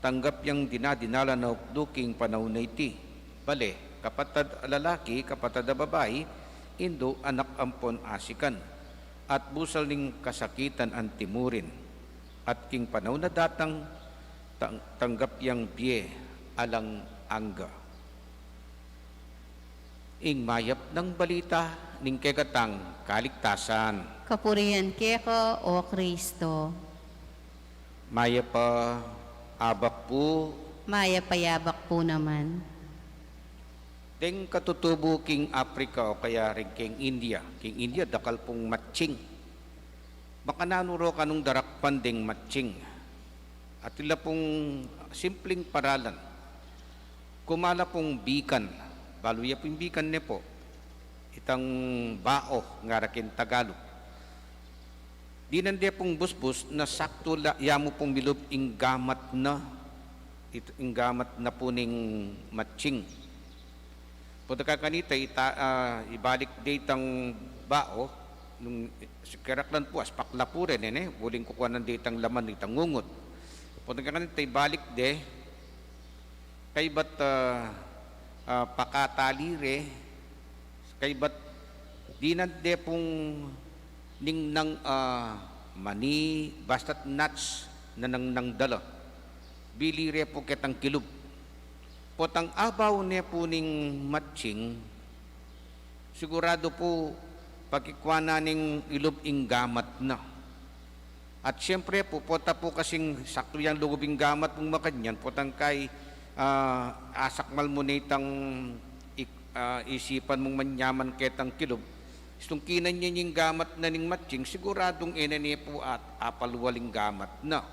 tanggap yang dinadinalan a ukdu king panaun a iti. Bale, kapatad a lalaki, kapatad a babai, indu, anak ampon asikan, at busal ning kasakitan anti mu rin. At king panaun a datang, tang-, tanggap yang bie alang angga." Ing mayap nang balita ning kekatang kaligtasan. Kapurian keka, o Kristo. Mayap a abak pu. Mayap a abak pu naman. Deng katutubu king Africa o kaya ring king India. King India, dakal pung matsing. Makananu ro kanung darakpan deng matsing? Atin la pung simpling paralan. Kumala pung bikan, balu ya pung bikan ne pu, itang bao, ngara king Tagalog. Dinan de pung busbus na saktu la, ya mu pung milub ing gamat na, it-, ing gamat na pu ning matsing. Potang kanita ita, ah, ibalik de itang bao, nung sikeraklan pu, aspak la pu rin, e ne, uling kukuanan de itang laman, itang ngungut. Potang kanita ibalik de, kaybat, ah, ah, pakatali re, kaybat dinan de pung ningnang, ah, mani, basta't nuts, nanangnang da la. Bili re pu ketang kilub. Potang abaw ne pu ning matsing, siguradu pu pakikua na ning ilub ing gamat na. At siyempre pu, pota pu kasing saktu yang lugub ing gamat mung makanyan, potang kay, ah, asakmal mu ne itang ik-, ah, isipan mung manyaman ketang kilub, istung kinan ye ing gamat na ning matsing, siguradung e na ne pu at apalwal ing gamat na.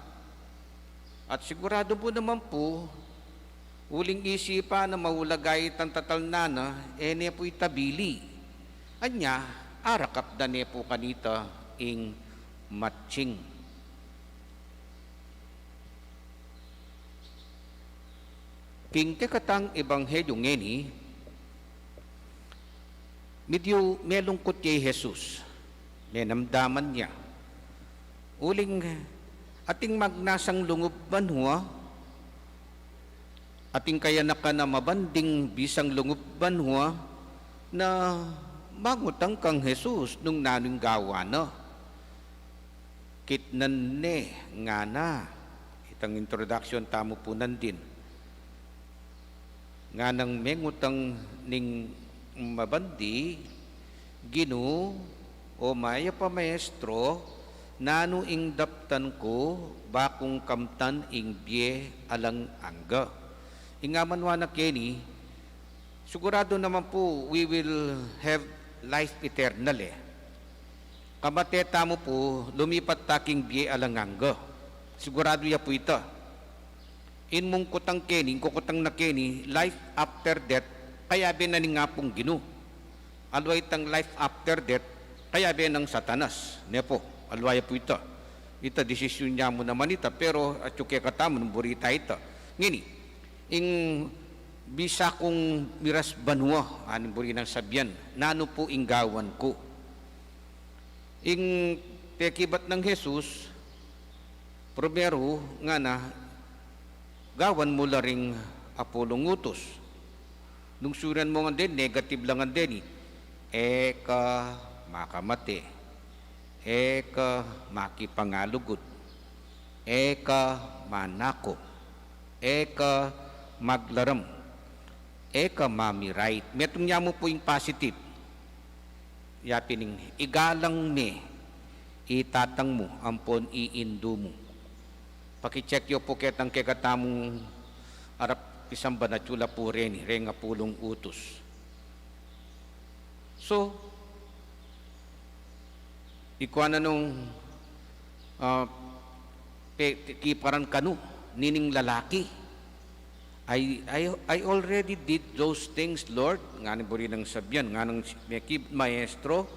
At siguradu mu naman pu, uling isipan na maulaga itang tatalnan na, e ne pu ita bili. Anya, arakap da ne pu kanita ing matsing. King kekatang ebanghelyu ngeni, medyu melungkut ya i Jesus, menamdaman ya. Uling ating magnasang lungub banua, ating kayanakan a mabanding bisang lungub banua, na mangutang kang Jesus nung nanu ing gawa na. Kitnan ne, ngana, itang introduction tamu pu nandin. Nganang mengutang ning mabandi, "Ginu, o mayap a maestro, nanu ing daptan ku, ba kung kamtan ing bie alang angga?" Ing amanwa na keni, Sigurado naman po, we will have life eternal eh. Kamate tamu po, lumipat ta king bie alang angga. Sigurado ya po ita. In mung kutang keni, in kukutang na keni, life after death, kayabe na ning Apung Ginu. Aliwa itang life after death, kayabe nang Satanas. Ne po, aliwa ya po ita. Ita, desisyon ya mu naman ita, pero atyu kekatamu nung buri ta ita. Ngeni, ing bisa kung miras banua, aning buri nang sabian, nanu po ing gawan ku? Ing pekibat nang Jesus, primeru, ngana, gawan mu la ring apulung utus. Nung surian mu ngan deni, negative la ngan deni. E ka makamate. E ka makipangalugud. E ka manaku. E ka maglaram. E ka mamirait. Metung ya mu pu ing positive. Ya pin ing igalang me i tatang mu ampon i indu mu. Paki-check yu pu ketang kekatamung arap pisamban atyu la pu reni, reng apulung utus. So, ikua na nung, ah, pe-, pe-, kiparan kanu, nining lalaki. I, I, I already did those things, Lord. Ngana buri nang sabian, nganang mekib-, maestro,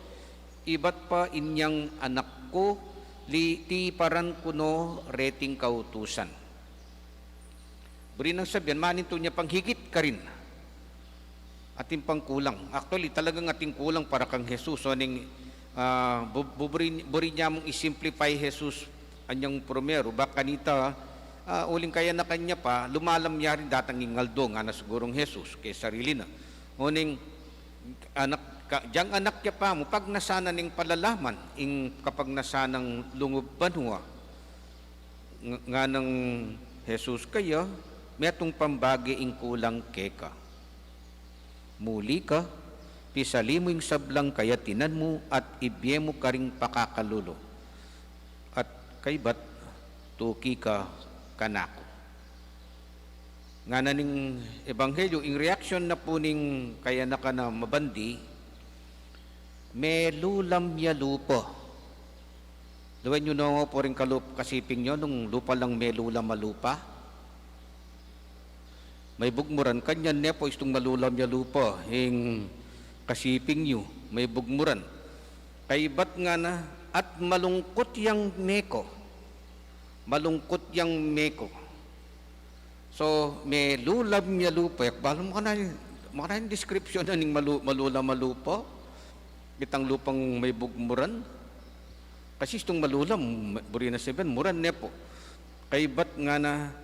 ibat pa inyang anak ku, li-, tiparan ku no reting kautusan. Buri nang sabian, manintu nya pang higit karin. Atin pang kulang. Actually, talagang atin kulang para kang Jesus. So, ning, ah, bu-, buburi, buri nya mung i-simplify Jesus anyang primeru. Ba kanita, ah, uling kayanakan ya pa, lumalam ya rin datang ing aldo, ngana sigurung Jesus, keng sarili na. Uling, anak, ka-, dyang anak ya pa mu, pagnasan na ning palalaman, ing kapagnasan nang lungub banua, ng-, nganang Jesus kaya, metung pang bage ing kulang keka. Muli ka, pisali mu ing sablang kayatinan mu at ibie mu karing pakakalulu. At kaybat, tuki ka kanaku. Ngana ning ebanghelyu, ing reaksyon na pu ning kayanakan a mabandi, melulam ya lupa. Lawen yu no pu ring kalup-, kasiping yu, nung lupa lang melulam a lupa. Maibugmuran, kanyan ne pu istung malulam ya lupa, ing kasiping yu, maibugmuran. Kaybat ngana, at malungkut yang meko. Malungkut yang meko. So, melulam ya lupa, e ku balu makananu, makananu description na ning malu-, malulam a lupa. Itang lupang maibugmuran. Kasi istung malulam, buri na sabian, muran ne pu. Kaybat ngana,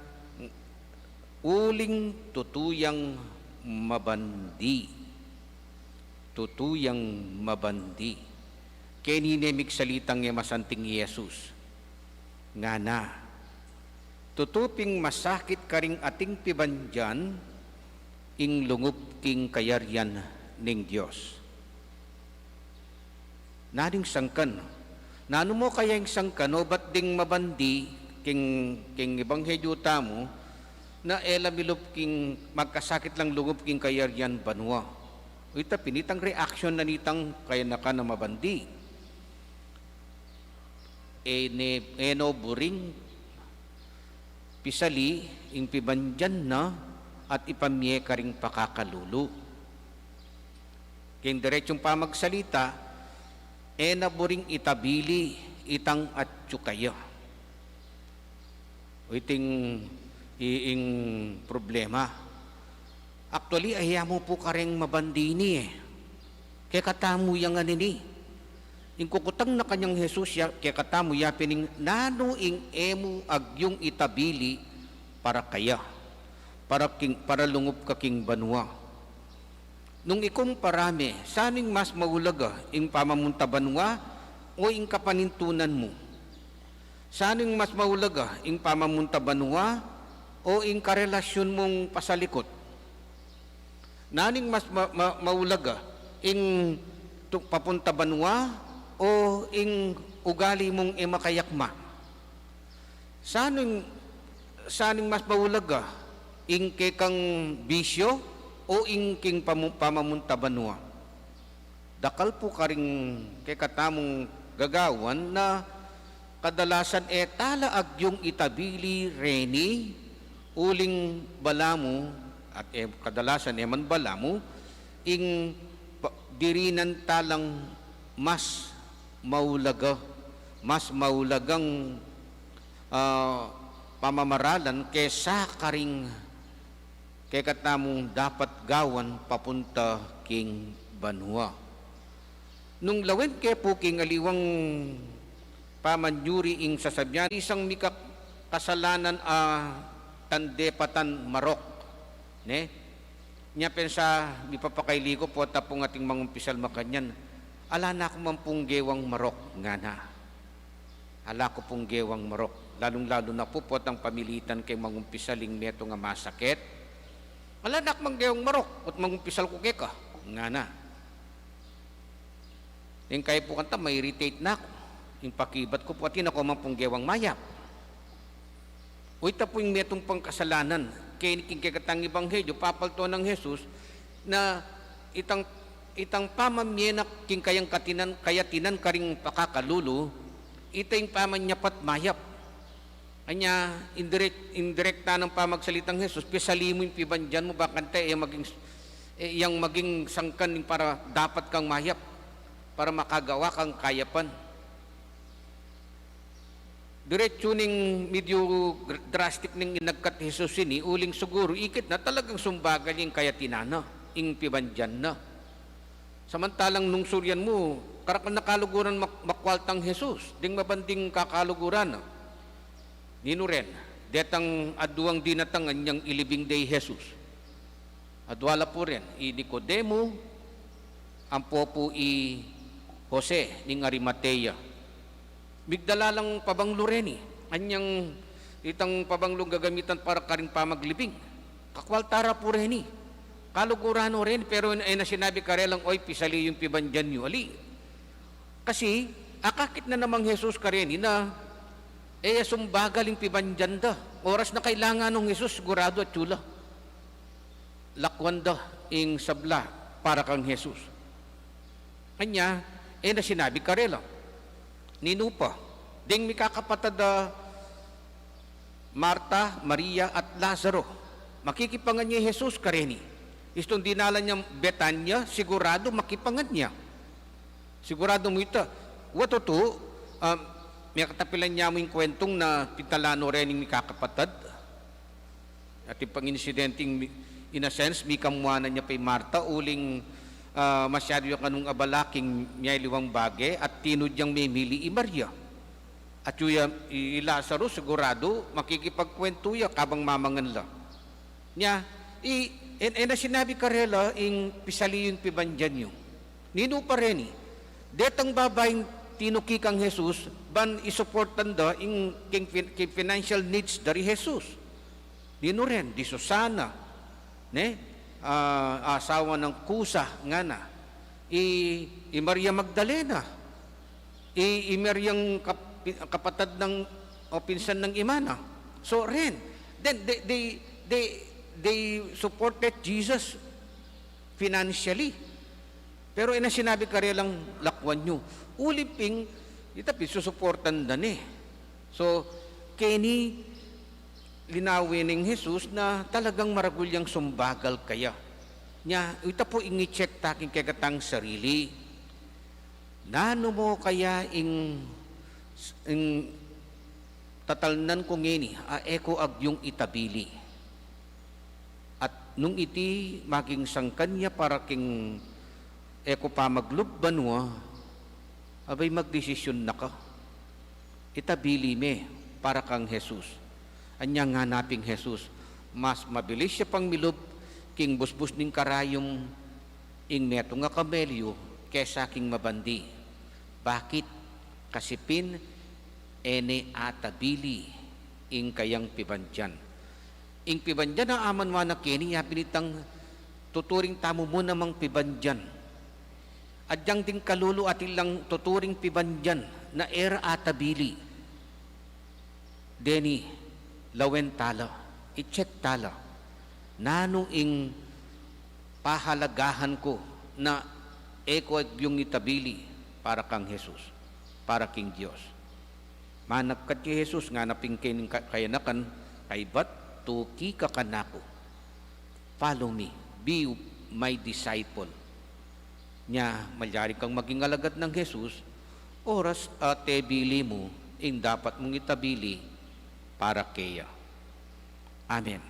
uling tutu yang mabandi. Tutu yang mabandi. Keni ne migsalitang e masanting i Jesus. Ngana, tutu ping masakit karing ating pibandian ing lungub king kayarian ning Dios. Nanu ing sangkan? Nanu mu kaya ing sangkan? O bat ding mabandi king, king ebanghelyu tamu, na e la milub king magkasakit lang lungub king kayarian banua. O ita pin itang reaksyon na nitang kayanakan a mabandi. E ne, e no buring pisali ing pibandian na at ipamie karing pakakalulu. King diretsung pamagsalita, e na buring itabili itang atyu kaya. O iting i-, ing problema. Actually, e ya mu pu kareng mabandi ini e. Kekatamu yang anini. Ing kukutang na kanyang Jesus ya, kekatamu ya pin ing nanu ing e mu agyung itabili para kaya. Para king, para lungub ka king banua. Nung ikumpara me, sanu ing mas maulaga, ing pamamunta banua o ing kapanintunan mu? Sanu ing mas maulaga, ing pamamunta banua o ing karelasyun mung pasalikut? Nanu ing mas ma-, ma-, maulaga, ing tu-, papunta banua o ing ugali mung e makayakma? Sanu ing, sanu ing mas maulaga, ing kekang bisyo O ing king pamu-, pamamunta banua. Dakal pu karing kekatamung gagawan na kadalasan e tala agyung itabili reni, uling balamu, at e, kadalasan e man balamu, ing pa-, dirinan talang mas maulaga, mas maulagang, ah, pamamaralan kesa karing kekatamung dapat gawan papunta king banua. Nung lawen ke pu king aliwang pamanyuri ing sasabian, isang mikakasalanan a tandepatan marok, ne? Nya pensa, mipapakaili ku pu, tapung ating mangumpisal makanyan, ala na ku man pung gewang marok, ngana. Ala ku pung gewang marok. Lalung-lalu na pu, potang pamilitan keng mangumpisal ing metung a masakit. Ala na ku mang gewang marok, ot mangumpisal ku keka, ngana. Ing kaya pu kanta, ma-irritate na ku. Ing pakibat ku pu, atin na ku man pung gewang mayap. O ita pu ing metung pang kasalanan. Keni king kekatang ebanghelyo, papalto nang Jesus na itang, itang pamamie na king kayang katinan, kayatinan karing pakakalulu, ita ing pamanyapat mayap. Anya, indirek-, indirekta nang pamagsalitang Jesus, pisali mu ing pibandian mu, bakanta e yang maging, e yang maging sangkan ning para dapat kang mayap, para makagawa kang kayapan. Diretsu ning medyo gr-, drastic ning inagkat Jesus ini, uling siguru ikit na talagang sumbagal ing kayatinan na, ing pibandian na. Samantalang nung surian mu, karakal na kaluguran mak-, makwaltang Jesus, ding mabanding kakaluguran na. Ninu ren, detang aduang dinatang anyang ilibing de i Jesus. Adua la pu ren, i Nicodemo, ampo pu i Jose ning Arimatea. Migdala lang pabanglu reni, anyang itang pabanglung gagamitan para karing pamaglibing. Kakwalta ra pu reni. Kaluguran no reni, pero e na sinabi karelang, "Oy, pisali yu ing pibandian yu." Ali. Kasi, akakit na namang Jesus kareni na, e ya sumbagal ing pibandian da. Oras na kailangan nong Jesus, sigurado atyu la. Lakwan da ing sabla para kang Jesus. Anya, e na sinabi karela. Ninu pa, ding mikakapatad a Marta, Maria, at Lazaro. Makikipangan ya i Jesus kareni. Istung dinalan yang Betania, sigurado makipangan ya. Sigurado mu ita. Wa tutu, ah, mekatapilan ya mu ing kwentung na pintalan no rening mikakapatad. Atin pang insidenteng mi-, in a sense, mikamuanan ya pa i Marta, uling, ah, masyadu ya kanung abala king miyaliwang bage, at tinud yang memili i Maria. At yu ya, i, i Lazaro, sigurado, makikipagkwentu ya kabang mamangan la. Nya, i, e, e na sinabi karela, ing pisali yu ing pibandian yu. Ninu pa reni, detang babaing tinuki kang Jesus, ban isuportan da ing king fin-, king financial needs da ri Jesus. Ninu ren, di Susana, ne? Ah, asawa nang Kusa, ngana. I, i Maria Magdalena, i, i Mariang kap-, kapatad nang, o pinsan nang ima na. So, ren, then they, they, they, they supported Jesus financially. Pero e na sinabi karelang lakwan yu. Uli pin, ita pin susuportan da ne. So, keni linawen ning Jesus na talagang maragul yang sumbagal kaya. Nya, ita pu ing i-check ta king kekatang sarili. Nanu mu kaya ing, ing tatalnan ku ngeni a e ku agyung itabili? At nung iti maging sangkan ya para king e ku pamaglub banua, abay magdesisyun na ka. Itabili me para kang Jesus. Anya ngana ping Jesus, mas mabilis ya pang milub king busbus ning karayum ing metung a kamelyu kesa king mabandi. Bakit? Kasi pin e ne atabili ing kayang pibandian. Ing pibandian a amanwa na keni, ya pin itang tuturing tamu mu namang pibandian. Agyang ding kalulu atin lang tuturing pibandian na e ra atabili. Deni, lawen tala, i-check tala. Nanu ing Ahalagahan ku na e ku agyung itabili para kang Jesus, para king Dios. Managkat ya i Jesus, ngana pin king ka-, kayanakan, "Kaybat tuki ka kanaku. Follow me, be my disciple." Nya, malyari kang maging alagad nang Jesus, oras a tebili mu ing dapat mung itabili para keya. Amen.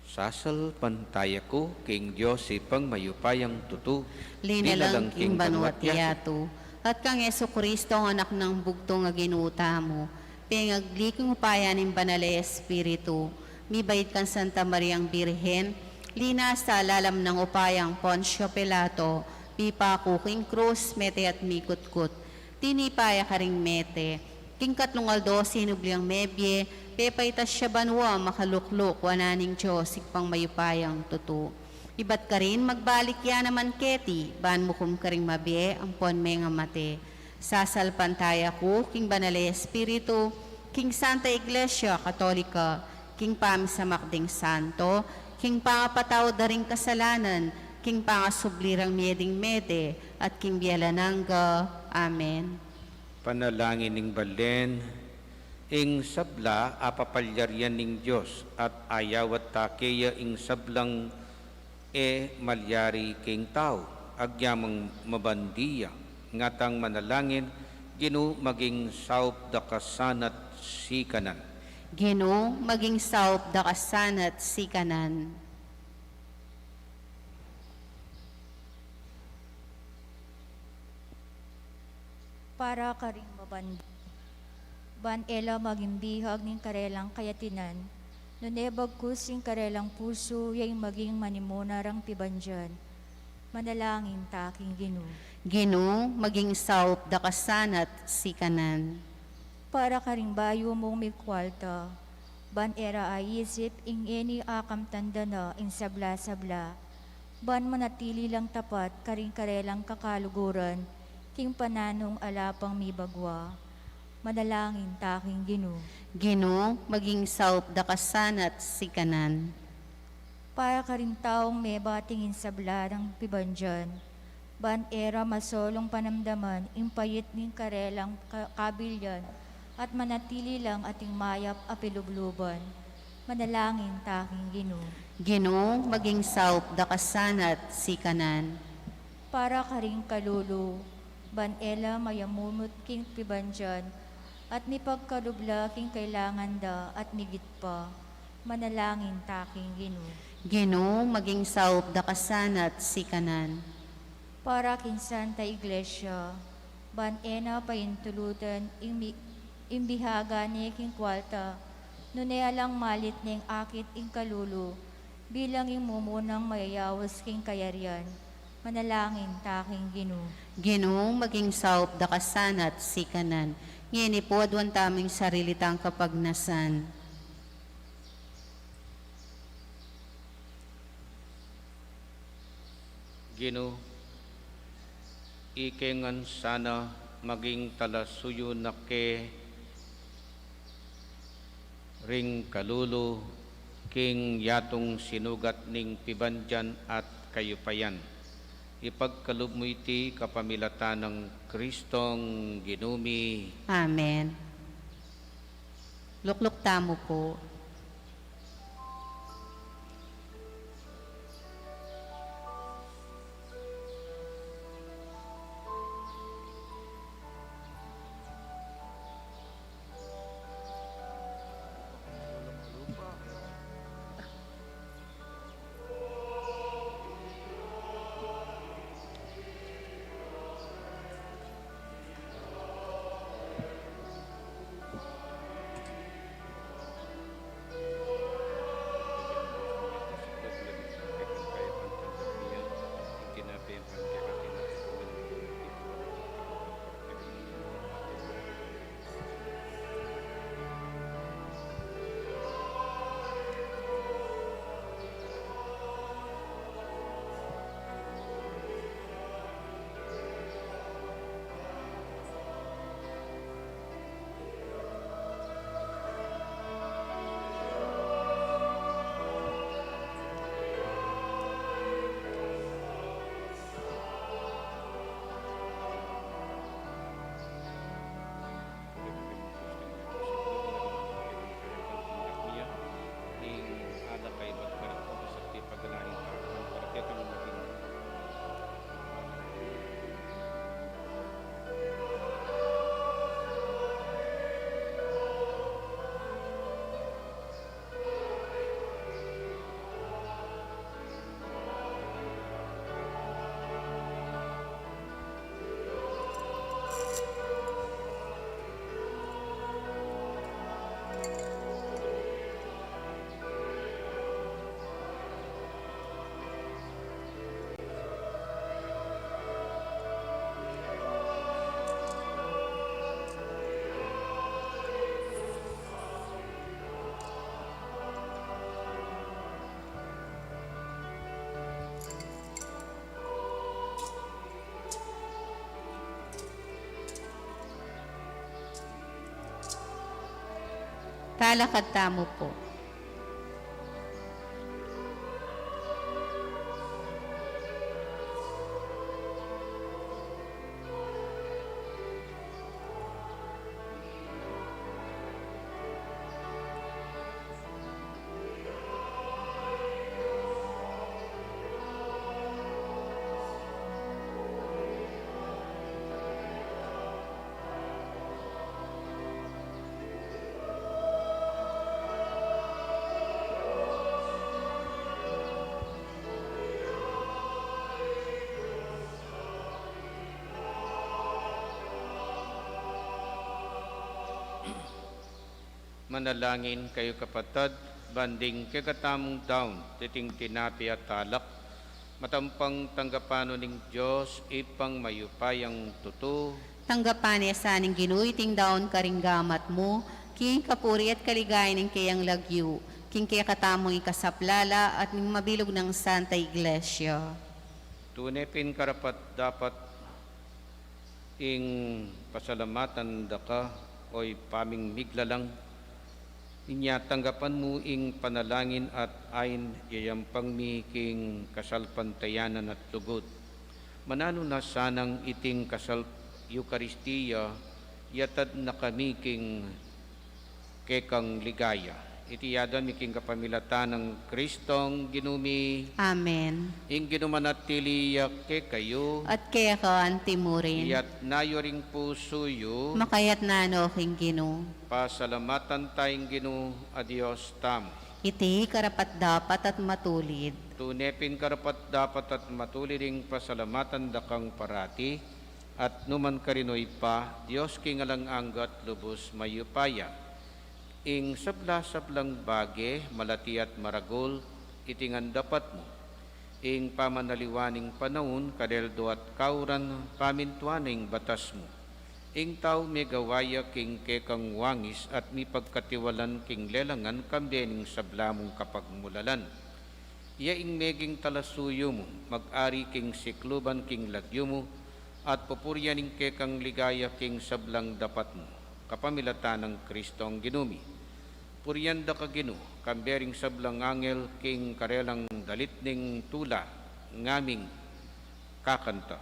Sasalpantaya ku king Dios Ibpang mayupayang tutu, linalang king banua at yatu, at kang Jesucristo, anak nang bugtung a Ginu tamu, pengagli king upaya ning Banal a Espiritu, mibait kang Santa Mariang Birhen, linasa lalam nang upayang Poncio Pilato, mipaku king krus, mete at mikutkut, tinipa ya karing mete, king katlung aldo sinubli yang mebie, pepaitas ya banua, makalukluk wanan ning Dios Ibpang mayupayang tutu. Ibat karin magbalik ya naman keti, ban mukum karing mabie ampon mengamate. Sasalpantaya ku king Banal a Espiritu, king Santa Iglesia Katolika, king pamisamak ding santo, king pangapatawad da ring kasalanan, king pangasubli rang mie ding mete, at king bie alang angga. Amen. Panalangin ning balen. Ing sabla apapalyarian ning Dios, at ayawat ta keya ing sablang e malyari king tau, agyamang mabandi ya. Ngatang manalangin, Ginu, maging saup da ka sana't sikanan. Ginu, maging saup da ka sana't sikanan. Para karing mabandi, ban e la maging bihag ning karelang kayatinan, nune bagkus ing karelang pusu ya ing maging manimuna rang pibandian. Manalangin ta king Ginu. Ginu, maging saup da ka sana't sikanan. Para karing bayu mung mikwalta, ban e ra aisip ing ngeni a kamtan da na ing sabla-sabla, ban manatili lang tapat karing karelang kakaluguran, king pananung ala pang mibagwa. Manalangin ta king Ginu. Ginu, maging saup da ka sana't sikanan. Para karing taung mebati king sabla rang pibandian, ban e ra masolung panamdaman ing pait ning karelang ka-, kabilian, at manatili lang ating mayap a pilubluban. Manalangin ta king Ginu. Ginu, maging saup da ka sana't sikanan. Para karing kalulu, ban e la mayamumut king pibandian, at mipagkalub la king kailangan da, at migit pa. Manalangin ta king Ginu. Ginu, maging saup da ka sana't sikanan. Para king Santa Iglesia, ban e na paintulutan ing mi-, ing bihaga ne king kwalta, nune alang malit neng akit ing kalulu, bilang ing mumunang mayayaus king kayarian. Manalangin ta king Ginu. Ginu, maging saup da ka sana't sikanan. Ngeni pu, aduan tamu ing sarili tang kapagnasan. Ginu, ike ngan sana maging talasuyu na ke ring kalulu king yatung sinugat ning pibandian at kayupayan. Ipagkalub mu iti kapamilatan nang Kristong Ginu mi. Amen. Lukluk tamu pu. Talakad tamu pu. Manalangin kayu, kapatad, ban ding kekatamung daun, iting tinape at alak, matampang tanggapan no ning Dios, Ibpang mayupayang tutu. Tanggapan ne sa ning Ginu iting daun karing gamat mu, king kapurian at kaligayan ning keyang lagyu, king kekatamung ikasaplala at ning mabilug nang Santa Iglesia. Tune pin karapat-dapat ing pasalamatan da ka, o Ibpa ming miglalang, inya tanggapan mu ing panalangin at ain yayampang mi king kasalpantayanan at lugud. Mananu na sanang iting kasal Eukaristia, yatad na kami king kekang ligaya. Iti adwan mi king kapamilatan nang Kristong Ginu mi. Amen. Ing Ginu manatili ya kekayu. At keka anti mu rin. Iyatna yu ring pusu yu. Makayatna no king Ginu. Pasalamatan taya ing Ginu a Dios tamu. Iti karapat-dapat at matulid. Tune pin karapat-dapat at matulid ing pasalamatan da kang parati, at nu man karin, o Ibpa, Dios king alang angga at lubus mayupaya. Ing sabla-sablang bage, malati at maragul, iti ngan dapat mu. Ing pamanaliwa ning panaun, kadeldo at kauran, pamintuan na ing batas mu. Ing tau megawa ya king kekang wangis at mipagkatiwalan king lelangan kambe ning sabla mung kapagmulalan. Iya ing meging talasuyu mu, mag-ari king sikluban king lagyu mu, at pupurian ing kekang ligaya king sablang dapat mu, kapamilatan nang Kristong Ginu mi. Purian da ka, Ginu, kambe ring sablang angel king karelang dalit ning tula, ngaming kakanta.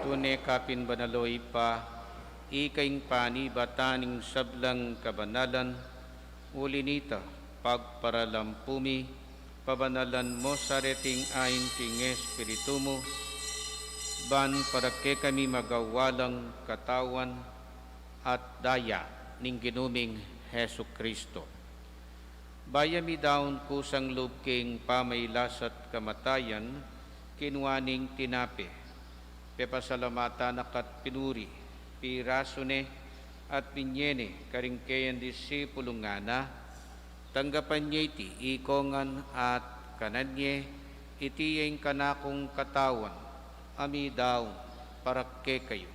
Tune ka pin banal, o Ibpa, ika ing panibatan ning sablang kabanalan, uli nita, pagparalampu mi, pabanalan mu sa reting ain king Espiritu mu, ban para kekami maging katawan at daya ning Ginu ming Jesucristo. Bayu mi daun kusang lub king pamailas at kamatayan, kinua ne ing tinape, pepasalamatan na ka't pinuri, pirasu ne, at binye ne karing keyang disipulung ngana, tanggapan ye iti ikongan at kanan ye, iti ya ing kanakung katawan, a midaun para kekayu.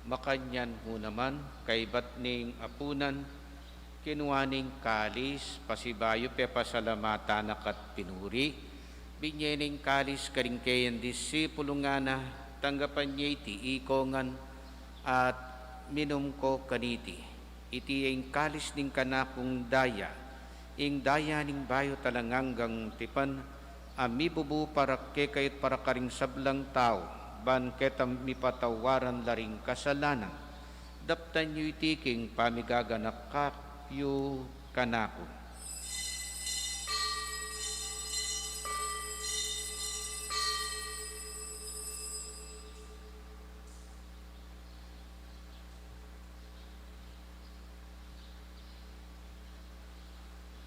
Makanyan mu naman, kaybat ning apunan, kinua ne ing kalis, pasibayu pepasalamatan na ka't pinuri, binye ne ing kalis karing kayang disipulu, ngana, tanggapan ye iti ikongan at minum ko kaniti. Iti ing kalis ning kanakung daya, ing daya ning bayu at alang anggang tipan, a mibubu para kekayu at para karing sablang tau, ban ketang mipatawaran la ring kasalanan. Daptan yu iti king pamigaganaka yu kanaku.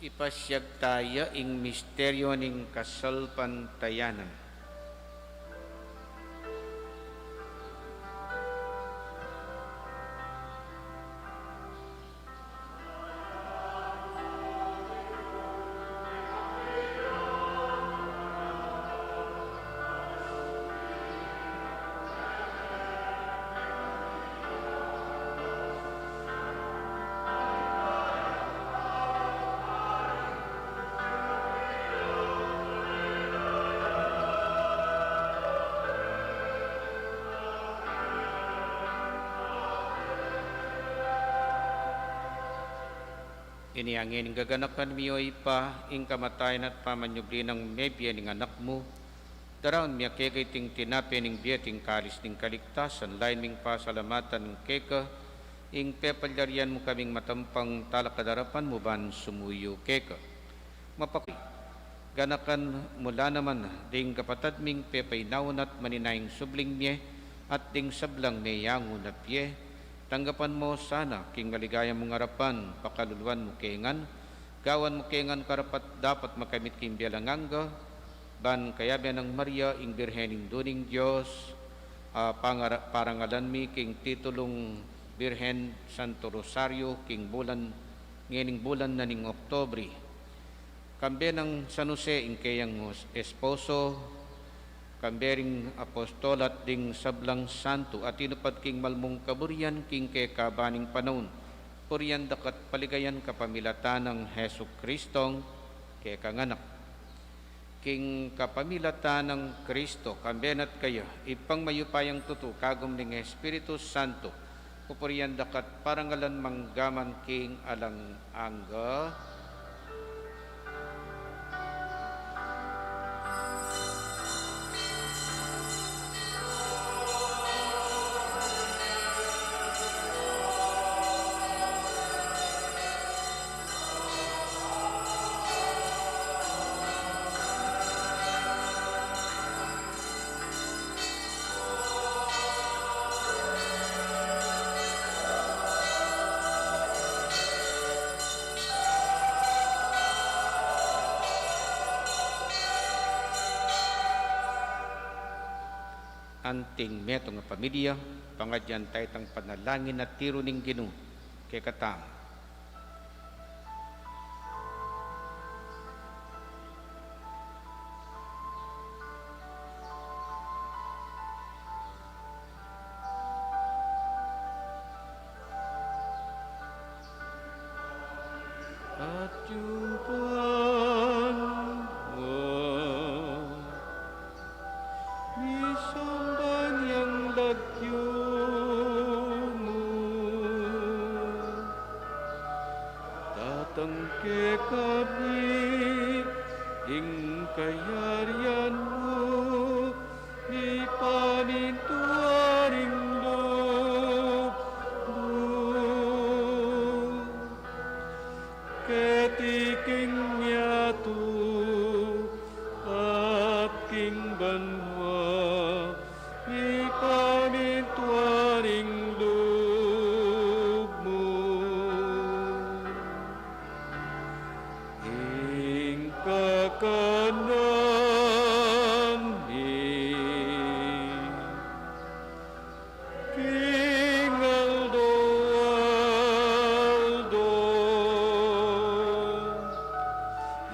Ipasiag taya ing misteryu ning kasalpantayanan. Ini ngeni ing gaganakan mi, o Ibpa, ing kamatayan at pamanyubli nang mebie ning Anak mu, daraun mi keka iting tinape ning bie at ing kalis ning kaligtasan, lain ming pasalamatan keka, ing pepalyarian mu kaming matampang talakad king arapan mu ban sumuyu keka. Mapakuri, ganakan mu la naman ding kapatad ming pepainawa na at maninayang subling mie, at ding sablang meyangu na pie, tanggapan mu sana king maligaya mung arapan, pakaluluan mu kami ngan, gawan mu kami ngan karapat-dapat makamit king bie alang angga, ban kayabe nang Maria, ing Birhen Indu ning Dios, a pangara-, parangalan mi king titulung Birhen Santo Rosario, king bulan, ngening bulan na ning Oktubre. Kambe nang San Jose, ing keyang esposo, kambe ring apostol at ding sablang santo a tinupad king mal mung kaburian king kekaba ning panaun, purian daka at paligayan kapamilatan nang Jesucristong kekang Anak. King kapamilatan nang Cristo, kambe na at kaya, Ibpang mayupayang tutu, kagum ning Espiritu Santo, pupurian daka at parangalan mangga man king alang angga. Anting metung a pamilya, pangadyan taya itang panalangin a tiru ning Ginu kekatamu. At yung banua, misamban yang lagyu mu, datang kekami ing kayarian mu, mipamintuan ing lub mu keti king yatu at king banua, mipamintuan ing lub mu. Ing kakanan mi king aldo-aldo,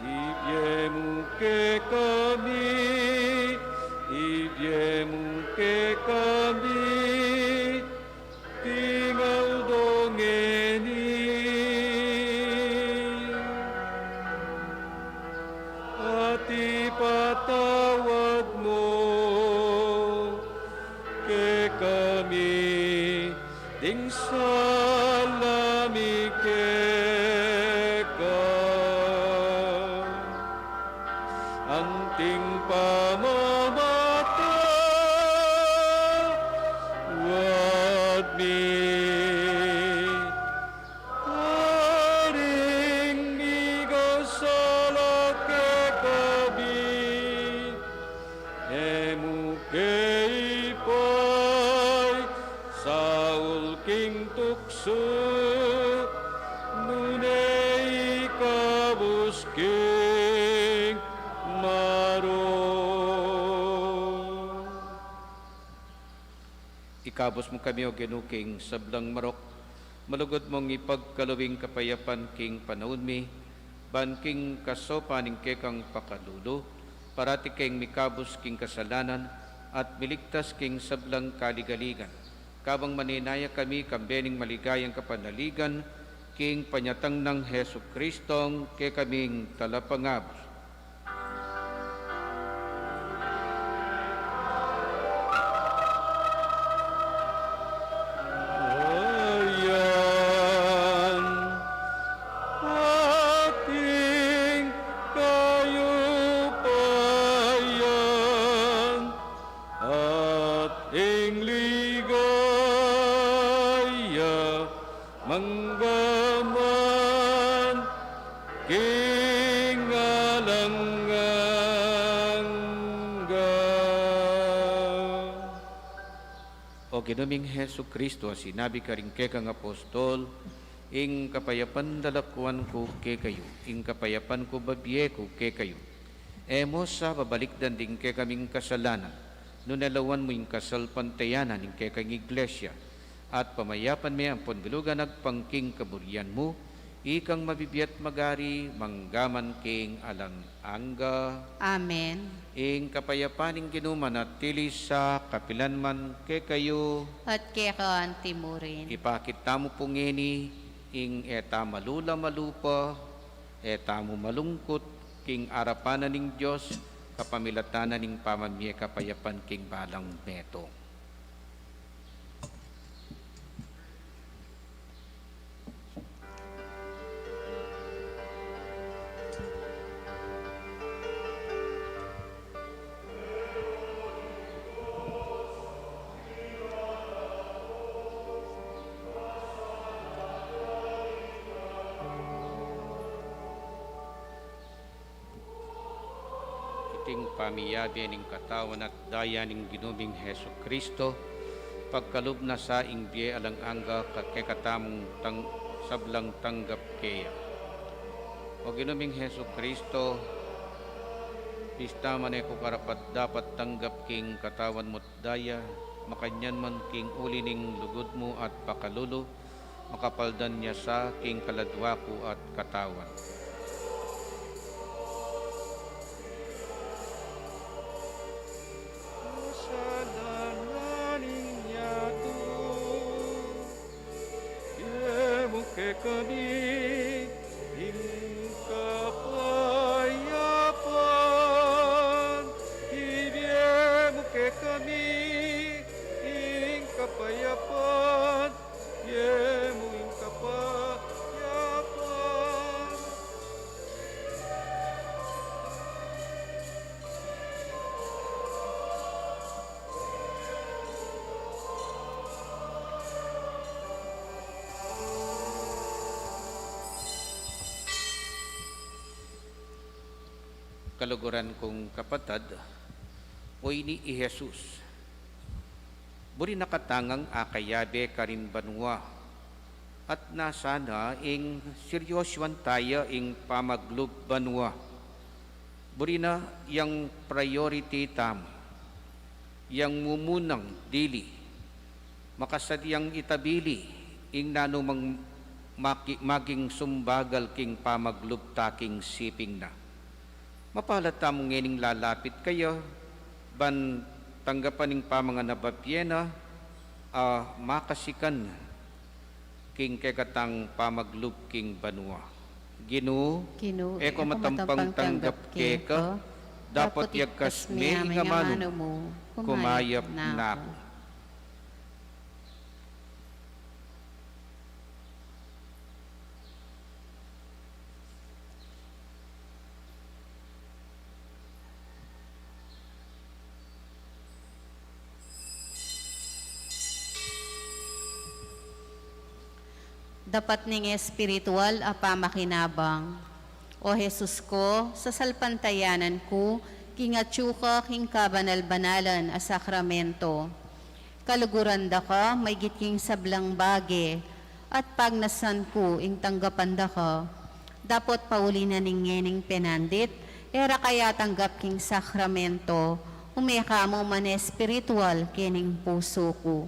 ibie mu kekami Ing sala mi keka, anting pamamatawad mi, karing mikasala kekami, e mu ke ipaisaul king tuksu, nune ikabus king marok. Ikabus mu kami, O Ginu, king sablang marok, malugud mung ipagkalub ing kapayapan king panaun mi, ban king kasaupan ning kekang pakalulu, parati keng mikabus king kasalanan, at miligtas king sablang kaligaligan. Kabang manenaya kami kambe ning maligayang kapanaligan, king panyatang nang Jesucristong kekaming Talapangabus. Ayan, ating kayupayan, at ing ligaya, manggaman king alang angga. O Ginu ming Jesucristo, a sinabi karing kekang apostol, ing kapayapan lalakuan ku kekayu, ing kapayapan ku babie ku kekayu. E mu sa babalikdan ding kekaming kasalanan, nune lawan mu ing kasalpantayanan ning kekang Iglesia, at pamayapan me ampon bilugan agpang king kaburian mu, ikang mabibie at magari manggaman king alang angga. Amen. Ing kapayapan ning Ginu manatili sa kapilan man kekayu. At keka anti mu rin. Ipakit tamu pu ngeni ing e ta malula malupa, e tamu malungkut, king arapan na ning Dios, kapamilatan na ning pamamie kapayapan king balang metung. Iting pamiyabe ning katawan at daya ning Ginu ming Jesucristo, pagkalub na sa ing bie alang angga ka-, kekatamung tang-, sablang tanggap keya. O Ginu ming Jesucristo, bista man e ku karapat-dapat tanggap king katawan mu't daya, makanyan man king uli ning lugud mu at pakalulu, makapaldan ya sa king kaladua ku at katawan. Kasalanan ning yatu, ibie mu kekami ing kapayapan, ibie mu kekami ing kapayapan, ibie mu ing kapayapan. Kaluguran kung kapatad, o ini i Jesus. Buri na katamu ngan akayabe karin banua, at nasa na ing seryosuan taya ing pamaglub banua. Buri na yang priority tamu, yang mumunang dili, makasadyang itabili ing nanumang maki-, maging sumbagal king pamaglub ta king siping na. Mapala tamu ngening lalapit kaya, ban tanggapan ing pamanganababie na, a makasikan king kekatang pamaglub king banua. Ginu, Ginu, e ku matampang tanggap keka, dapot yagkas me ing amanu mu, kumayap na ku. Dapat ning espiritual a pamakinabang. O Jesus ko, sasalpantayanan ku king atyu ka king kabanal-banalan a sakramento. Kaluguran da ka maigit king sablang bage, at pagnasan ku ing tanggapan da ka. Dapot pauli na ning ngening penandit, e ra ka atanggap king sakramento, ume ka mu man espiritual kening pusu ku.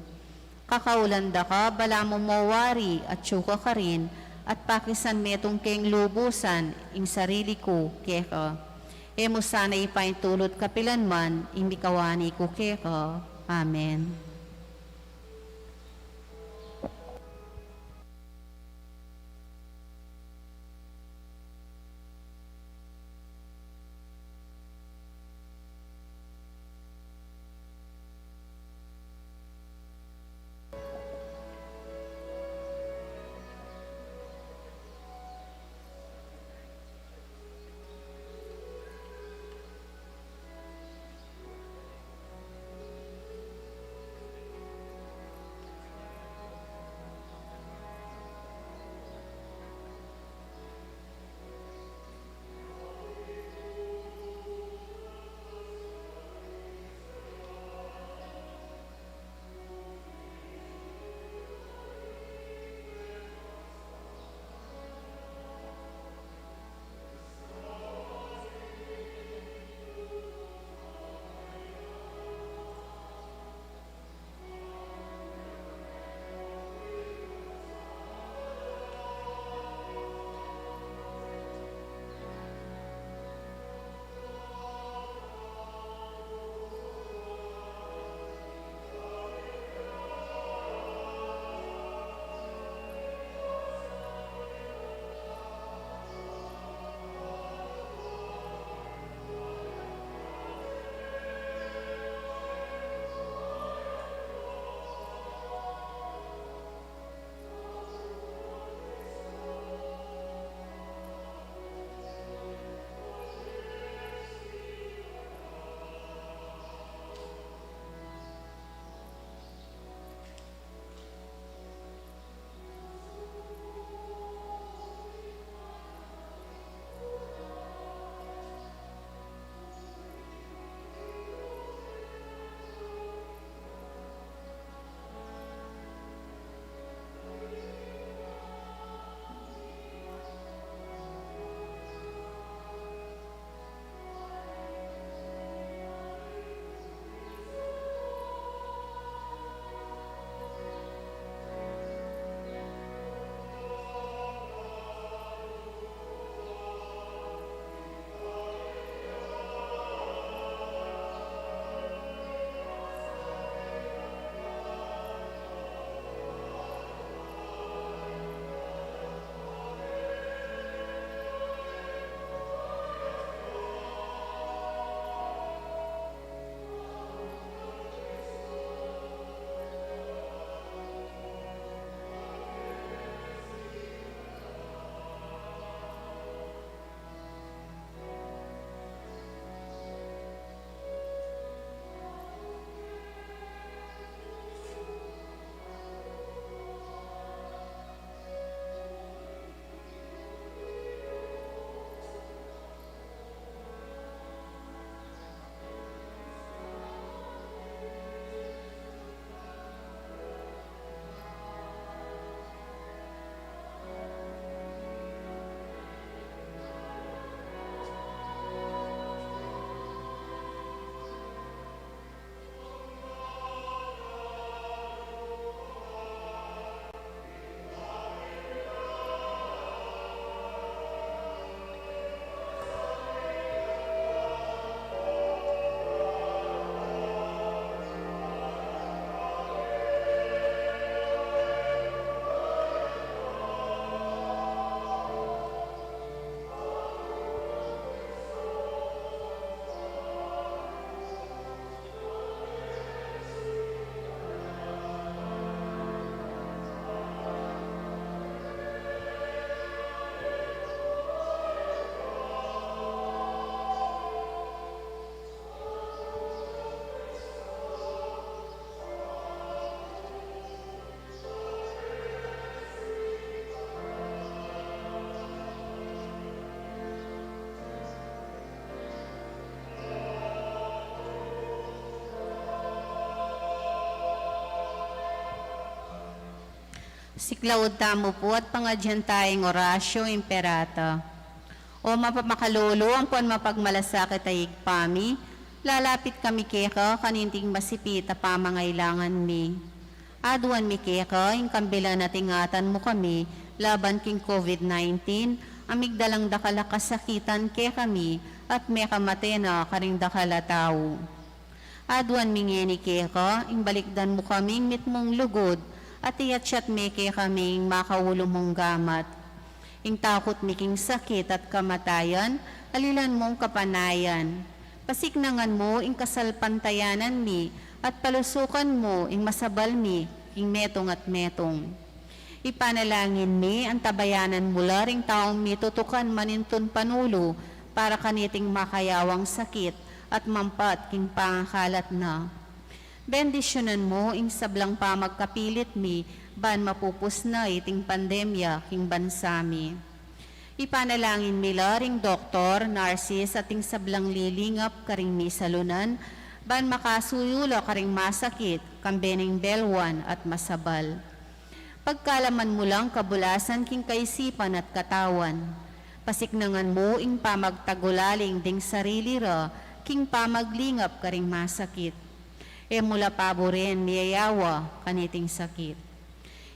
Kakaulan da ka, balamu mo wari, atyu ka karin, at pakisan metung keng lubusan ing sarili ku keka. E mu sana ipaintulut kapilan man ing mikawani ku keka. Amen. Siklaud tamu pu at pangadyan taya ing Oratio Imperata. O mapamakalulu ampon mapagmalasakit a Ibpa mi, lalapit kami keka kaninting masipit a pamangailangan mi. Aduan mi keka ing kambilan at ingatan mu kami laban king COVID nineteen, a migdalang dakal a kasakitan kekami at mekamate na karing dakal a tau. Aduan mi ngeni keka ing balikdan mu kaming mitmung lugud at iyatyat me kekami ing makaulu mung gamat. Ing takut mi king sakit at kamatayan, alilan mung kapanayan. Pasiknangan mu ing kasalpantayanan mi at palusukan mu ing masabal mi king metung at metung. Ipanalangin mi, antabayanan mu la ring taung mitutukan manintun panulu para kaniting makayawang sakit at mampat king pangakalat na. Bendisyunan mu ing sablang pamagkapilit mi, ban mapupus na iting pandemya king bansa mi. Ipanalangin mi la ring doktor, narsis, at ing sablang lilingap karing misalunan, ban makasuyu la karing masakit, kambe ning belwan at masabal. Pagkalaman mu lang kabulasan king kaisipan at katawan. Pasiknangan mu ing pamagtagulaling ding sarili ra king pamaglingap karing masakit. E mu la paburen miyayawa kaniting sakit.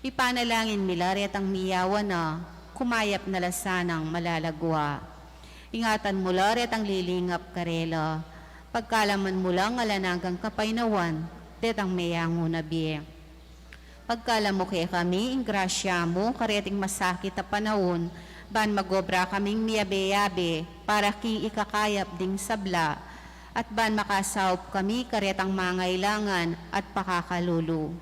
Ipanalangin mi la retang miyawa na, kumayap na la sanang malalagwa. Ingatan mu la retang lilingap karela. Pagkalaman mu lang alang anggang kapaynawan detang meyangu na bie. Pagkalam mu kekami ing grasya mu kareting masakit a panaun, ban magobra kaming miyabe-yabe para king ikakayap ding sabla, at ban makasaup kami karetang mangailangan at pakakalulu.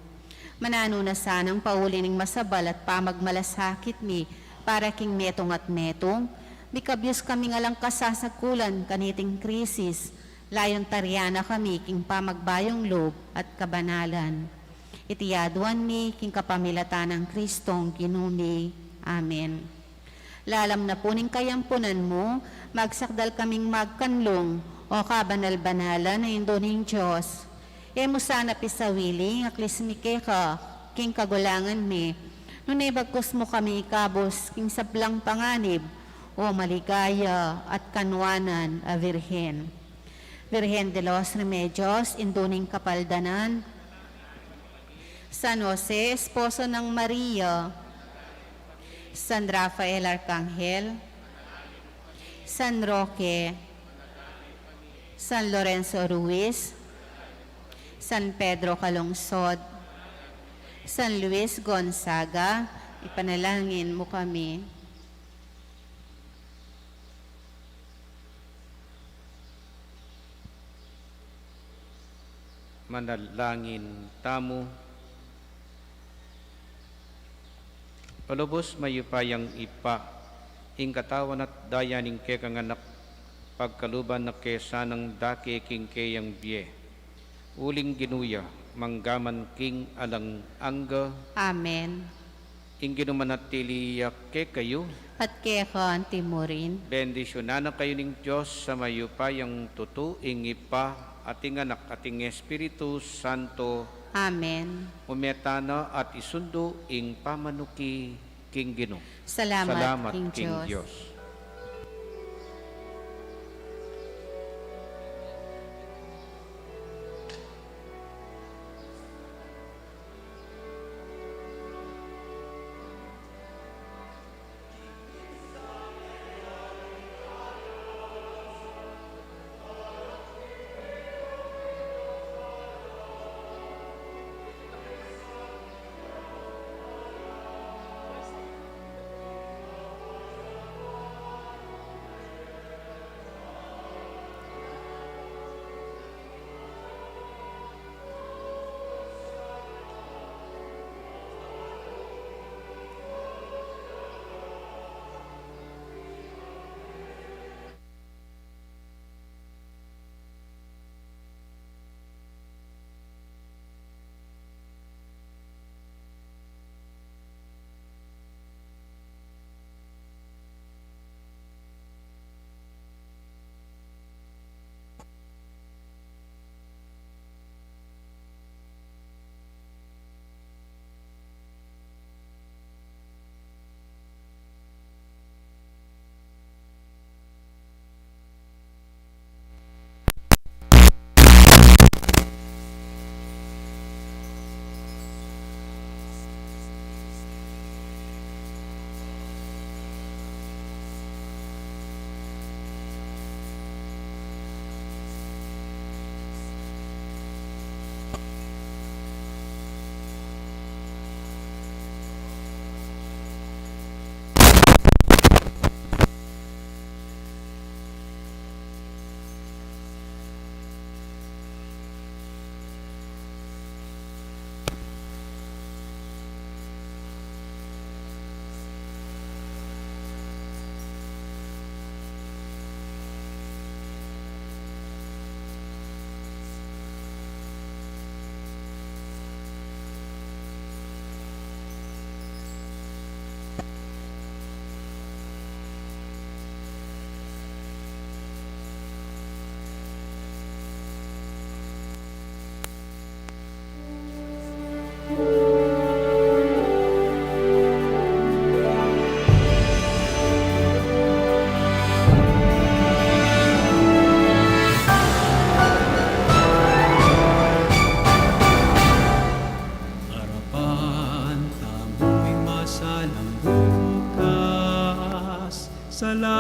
Mananu na sanang pauli ning masabal at pamagmalasakit mi para king metung at metung, mikabyus kaming alang kasasakulan kaniting krisis, layun tarian na kami king pamagbayung lub at kabanalan. Iti aduan mi king kapamilatan nang Kristong Ginu mi. Amen. Lalam na pu ning kayampunan mu, magsakdal kaming magkanlung, o kabanal-banalan a Indu ning Dios. E mu sana pisawili ing aklis mi keka king kagulangan mi, nune bagkus mu kami ikabus king sablang panganib, o maligaya at kanwanan a Virgen. Virgen de los Remedios, Indu ning Kapaldanan, San Jose, esposo nang Maria, San Rafael Arkanghel, San Roque, San Lorenzo Ruiz, San Pedro Calungsod, San Luis Gonzaga, ipanalangin mu kami. Manalangin tamu. O lubus mayupayang Ibpa, ing katawan at daya ning kekang Anak, pagkaluban na ke sanang dake king keyang bie. Uling Ginu ya, mangga man king alang angga. Amen. Ing Ginu manatili ya kekayu. At keka anti mu rin. Bendisyunan na kayu ning Dios a mayupayang tutu, ing Ibpa, at ing Anak, at ing Espiritu Santo. Amen. Ume tana at isundu ing pamanuki king Ginu. Salamat king Dios.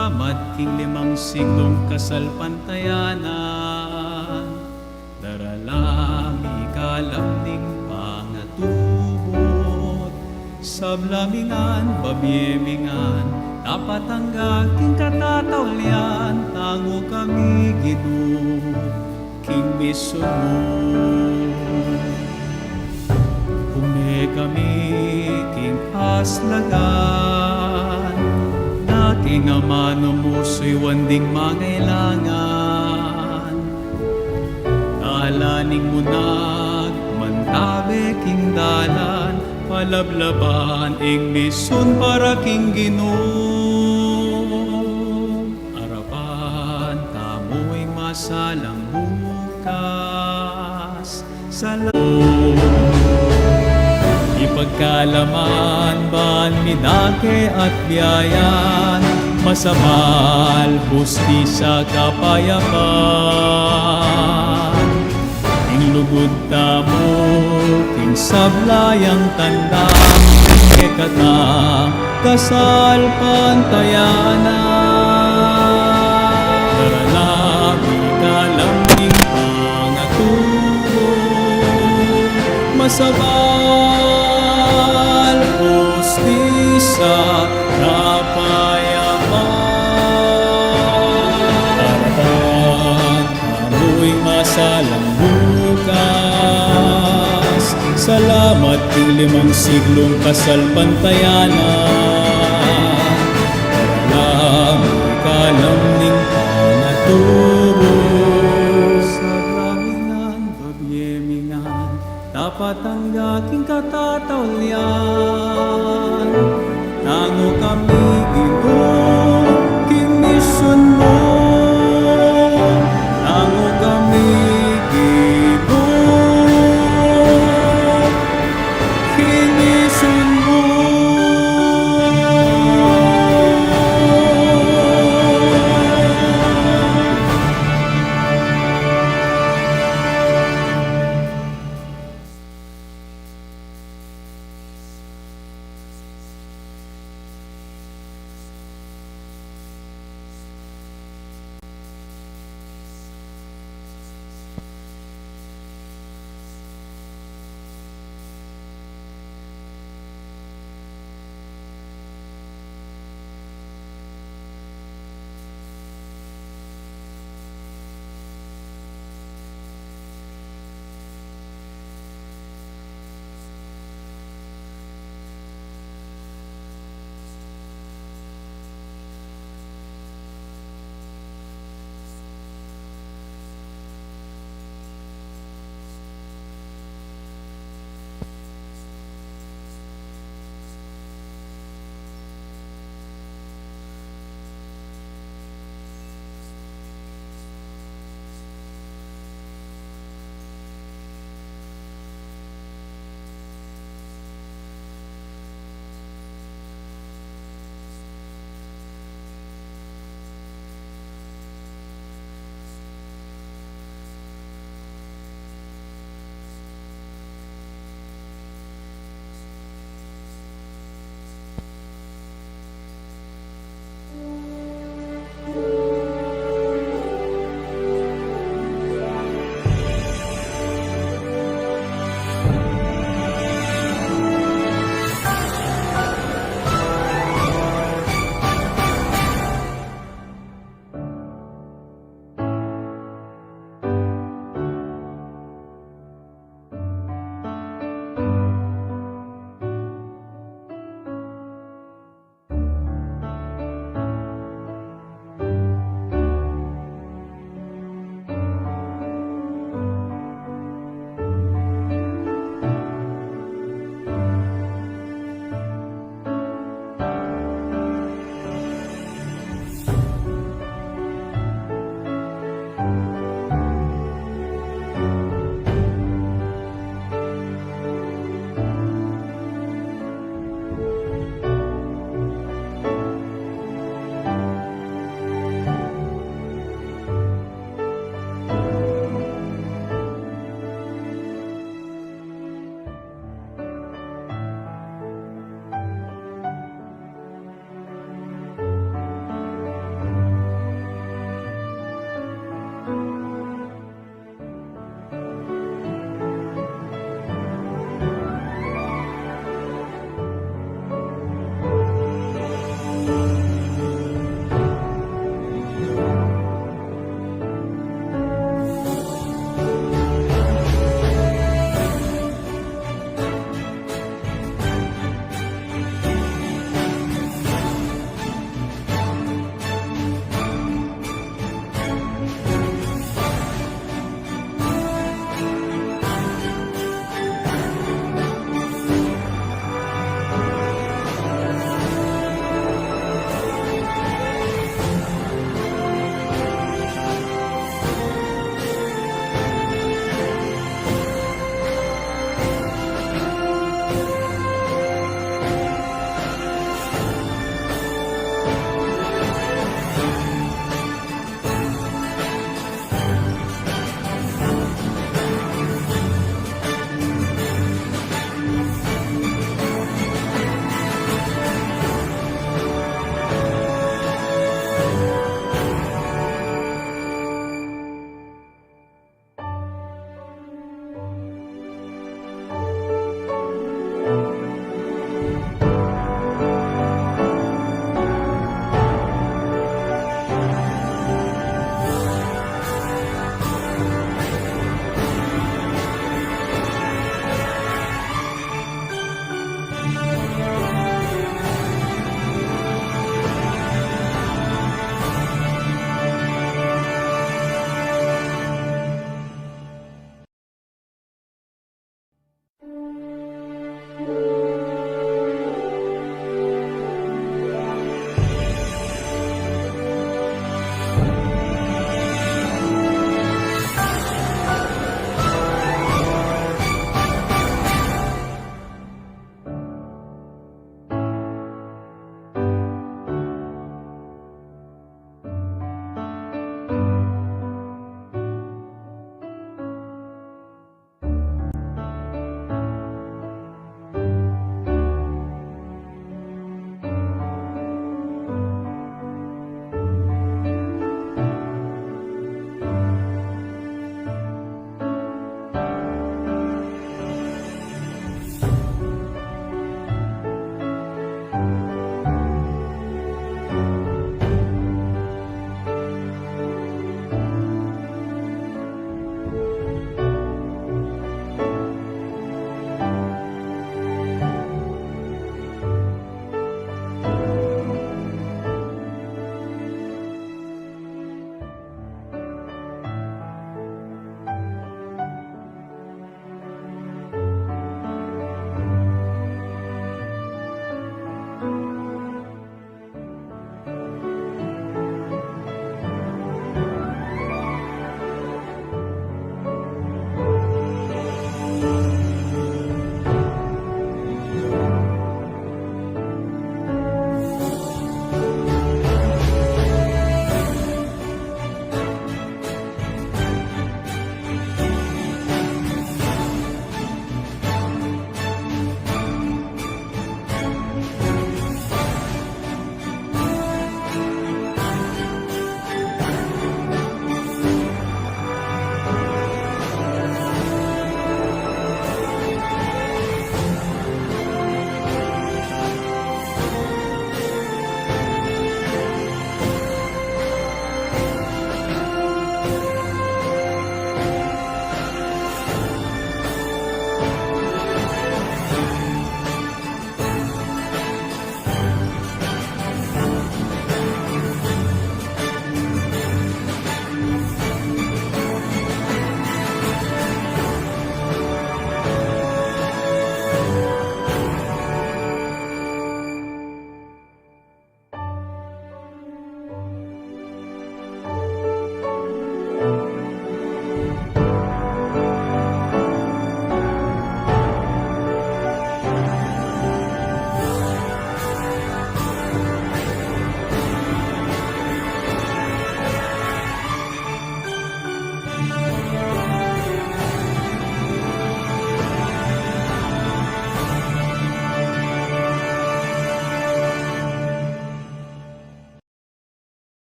Salamat king limang siklung kasalpantayanan, daralan mi ing kalam ning pangatubud, sabla mi ngan, babie mi ngan, dapat angga king katataulian, tangu kami Ginu king misyun mu. Ume kami king aslagan, na king amanu mu suyuan ding mangailangan. Dalan ning munag, mantabe king dalan, palablaban ing misyun para king Ginu. Arapan tamu ing masalang bukas. Sala-, ipagkalaman ban midake at biayan, masabal, hustisya, kapayapan. Ing lugud tamu king sabla yang tanda, kekatang kasalpantayanan. Daralan mi ing kalam ning pangatubud, masabal, hustisya, kapayapan. Arapan tamu ing masalang bukas. Salamat king limang siklung kasalpantayanan, daralan mi ing kalam ning pangatubud. Sabla mi ngan, babie mi ngan, dapat angga king katataulian, tangu kami Ginu king misyun mu.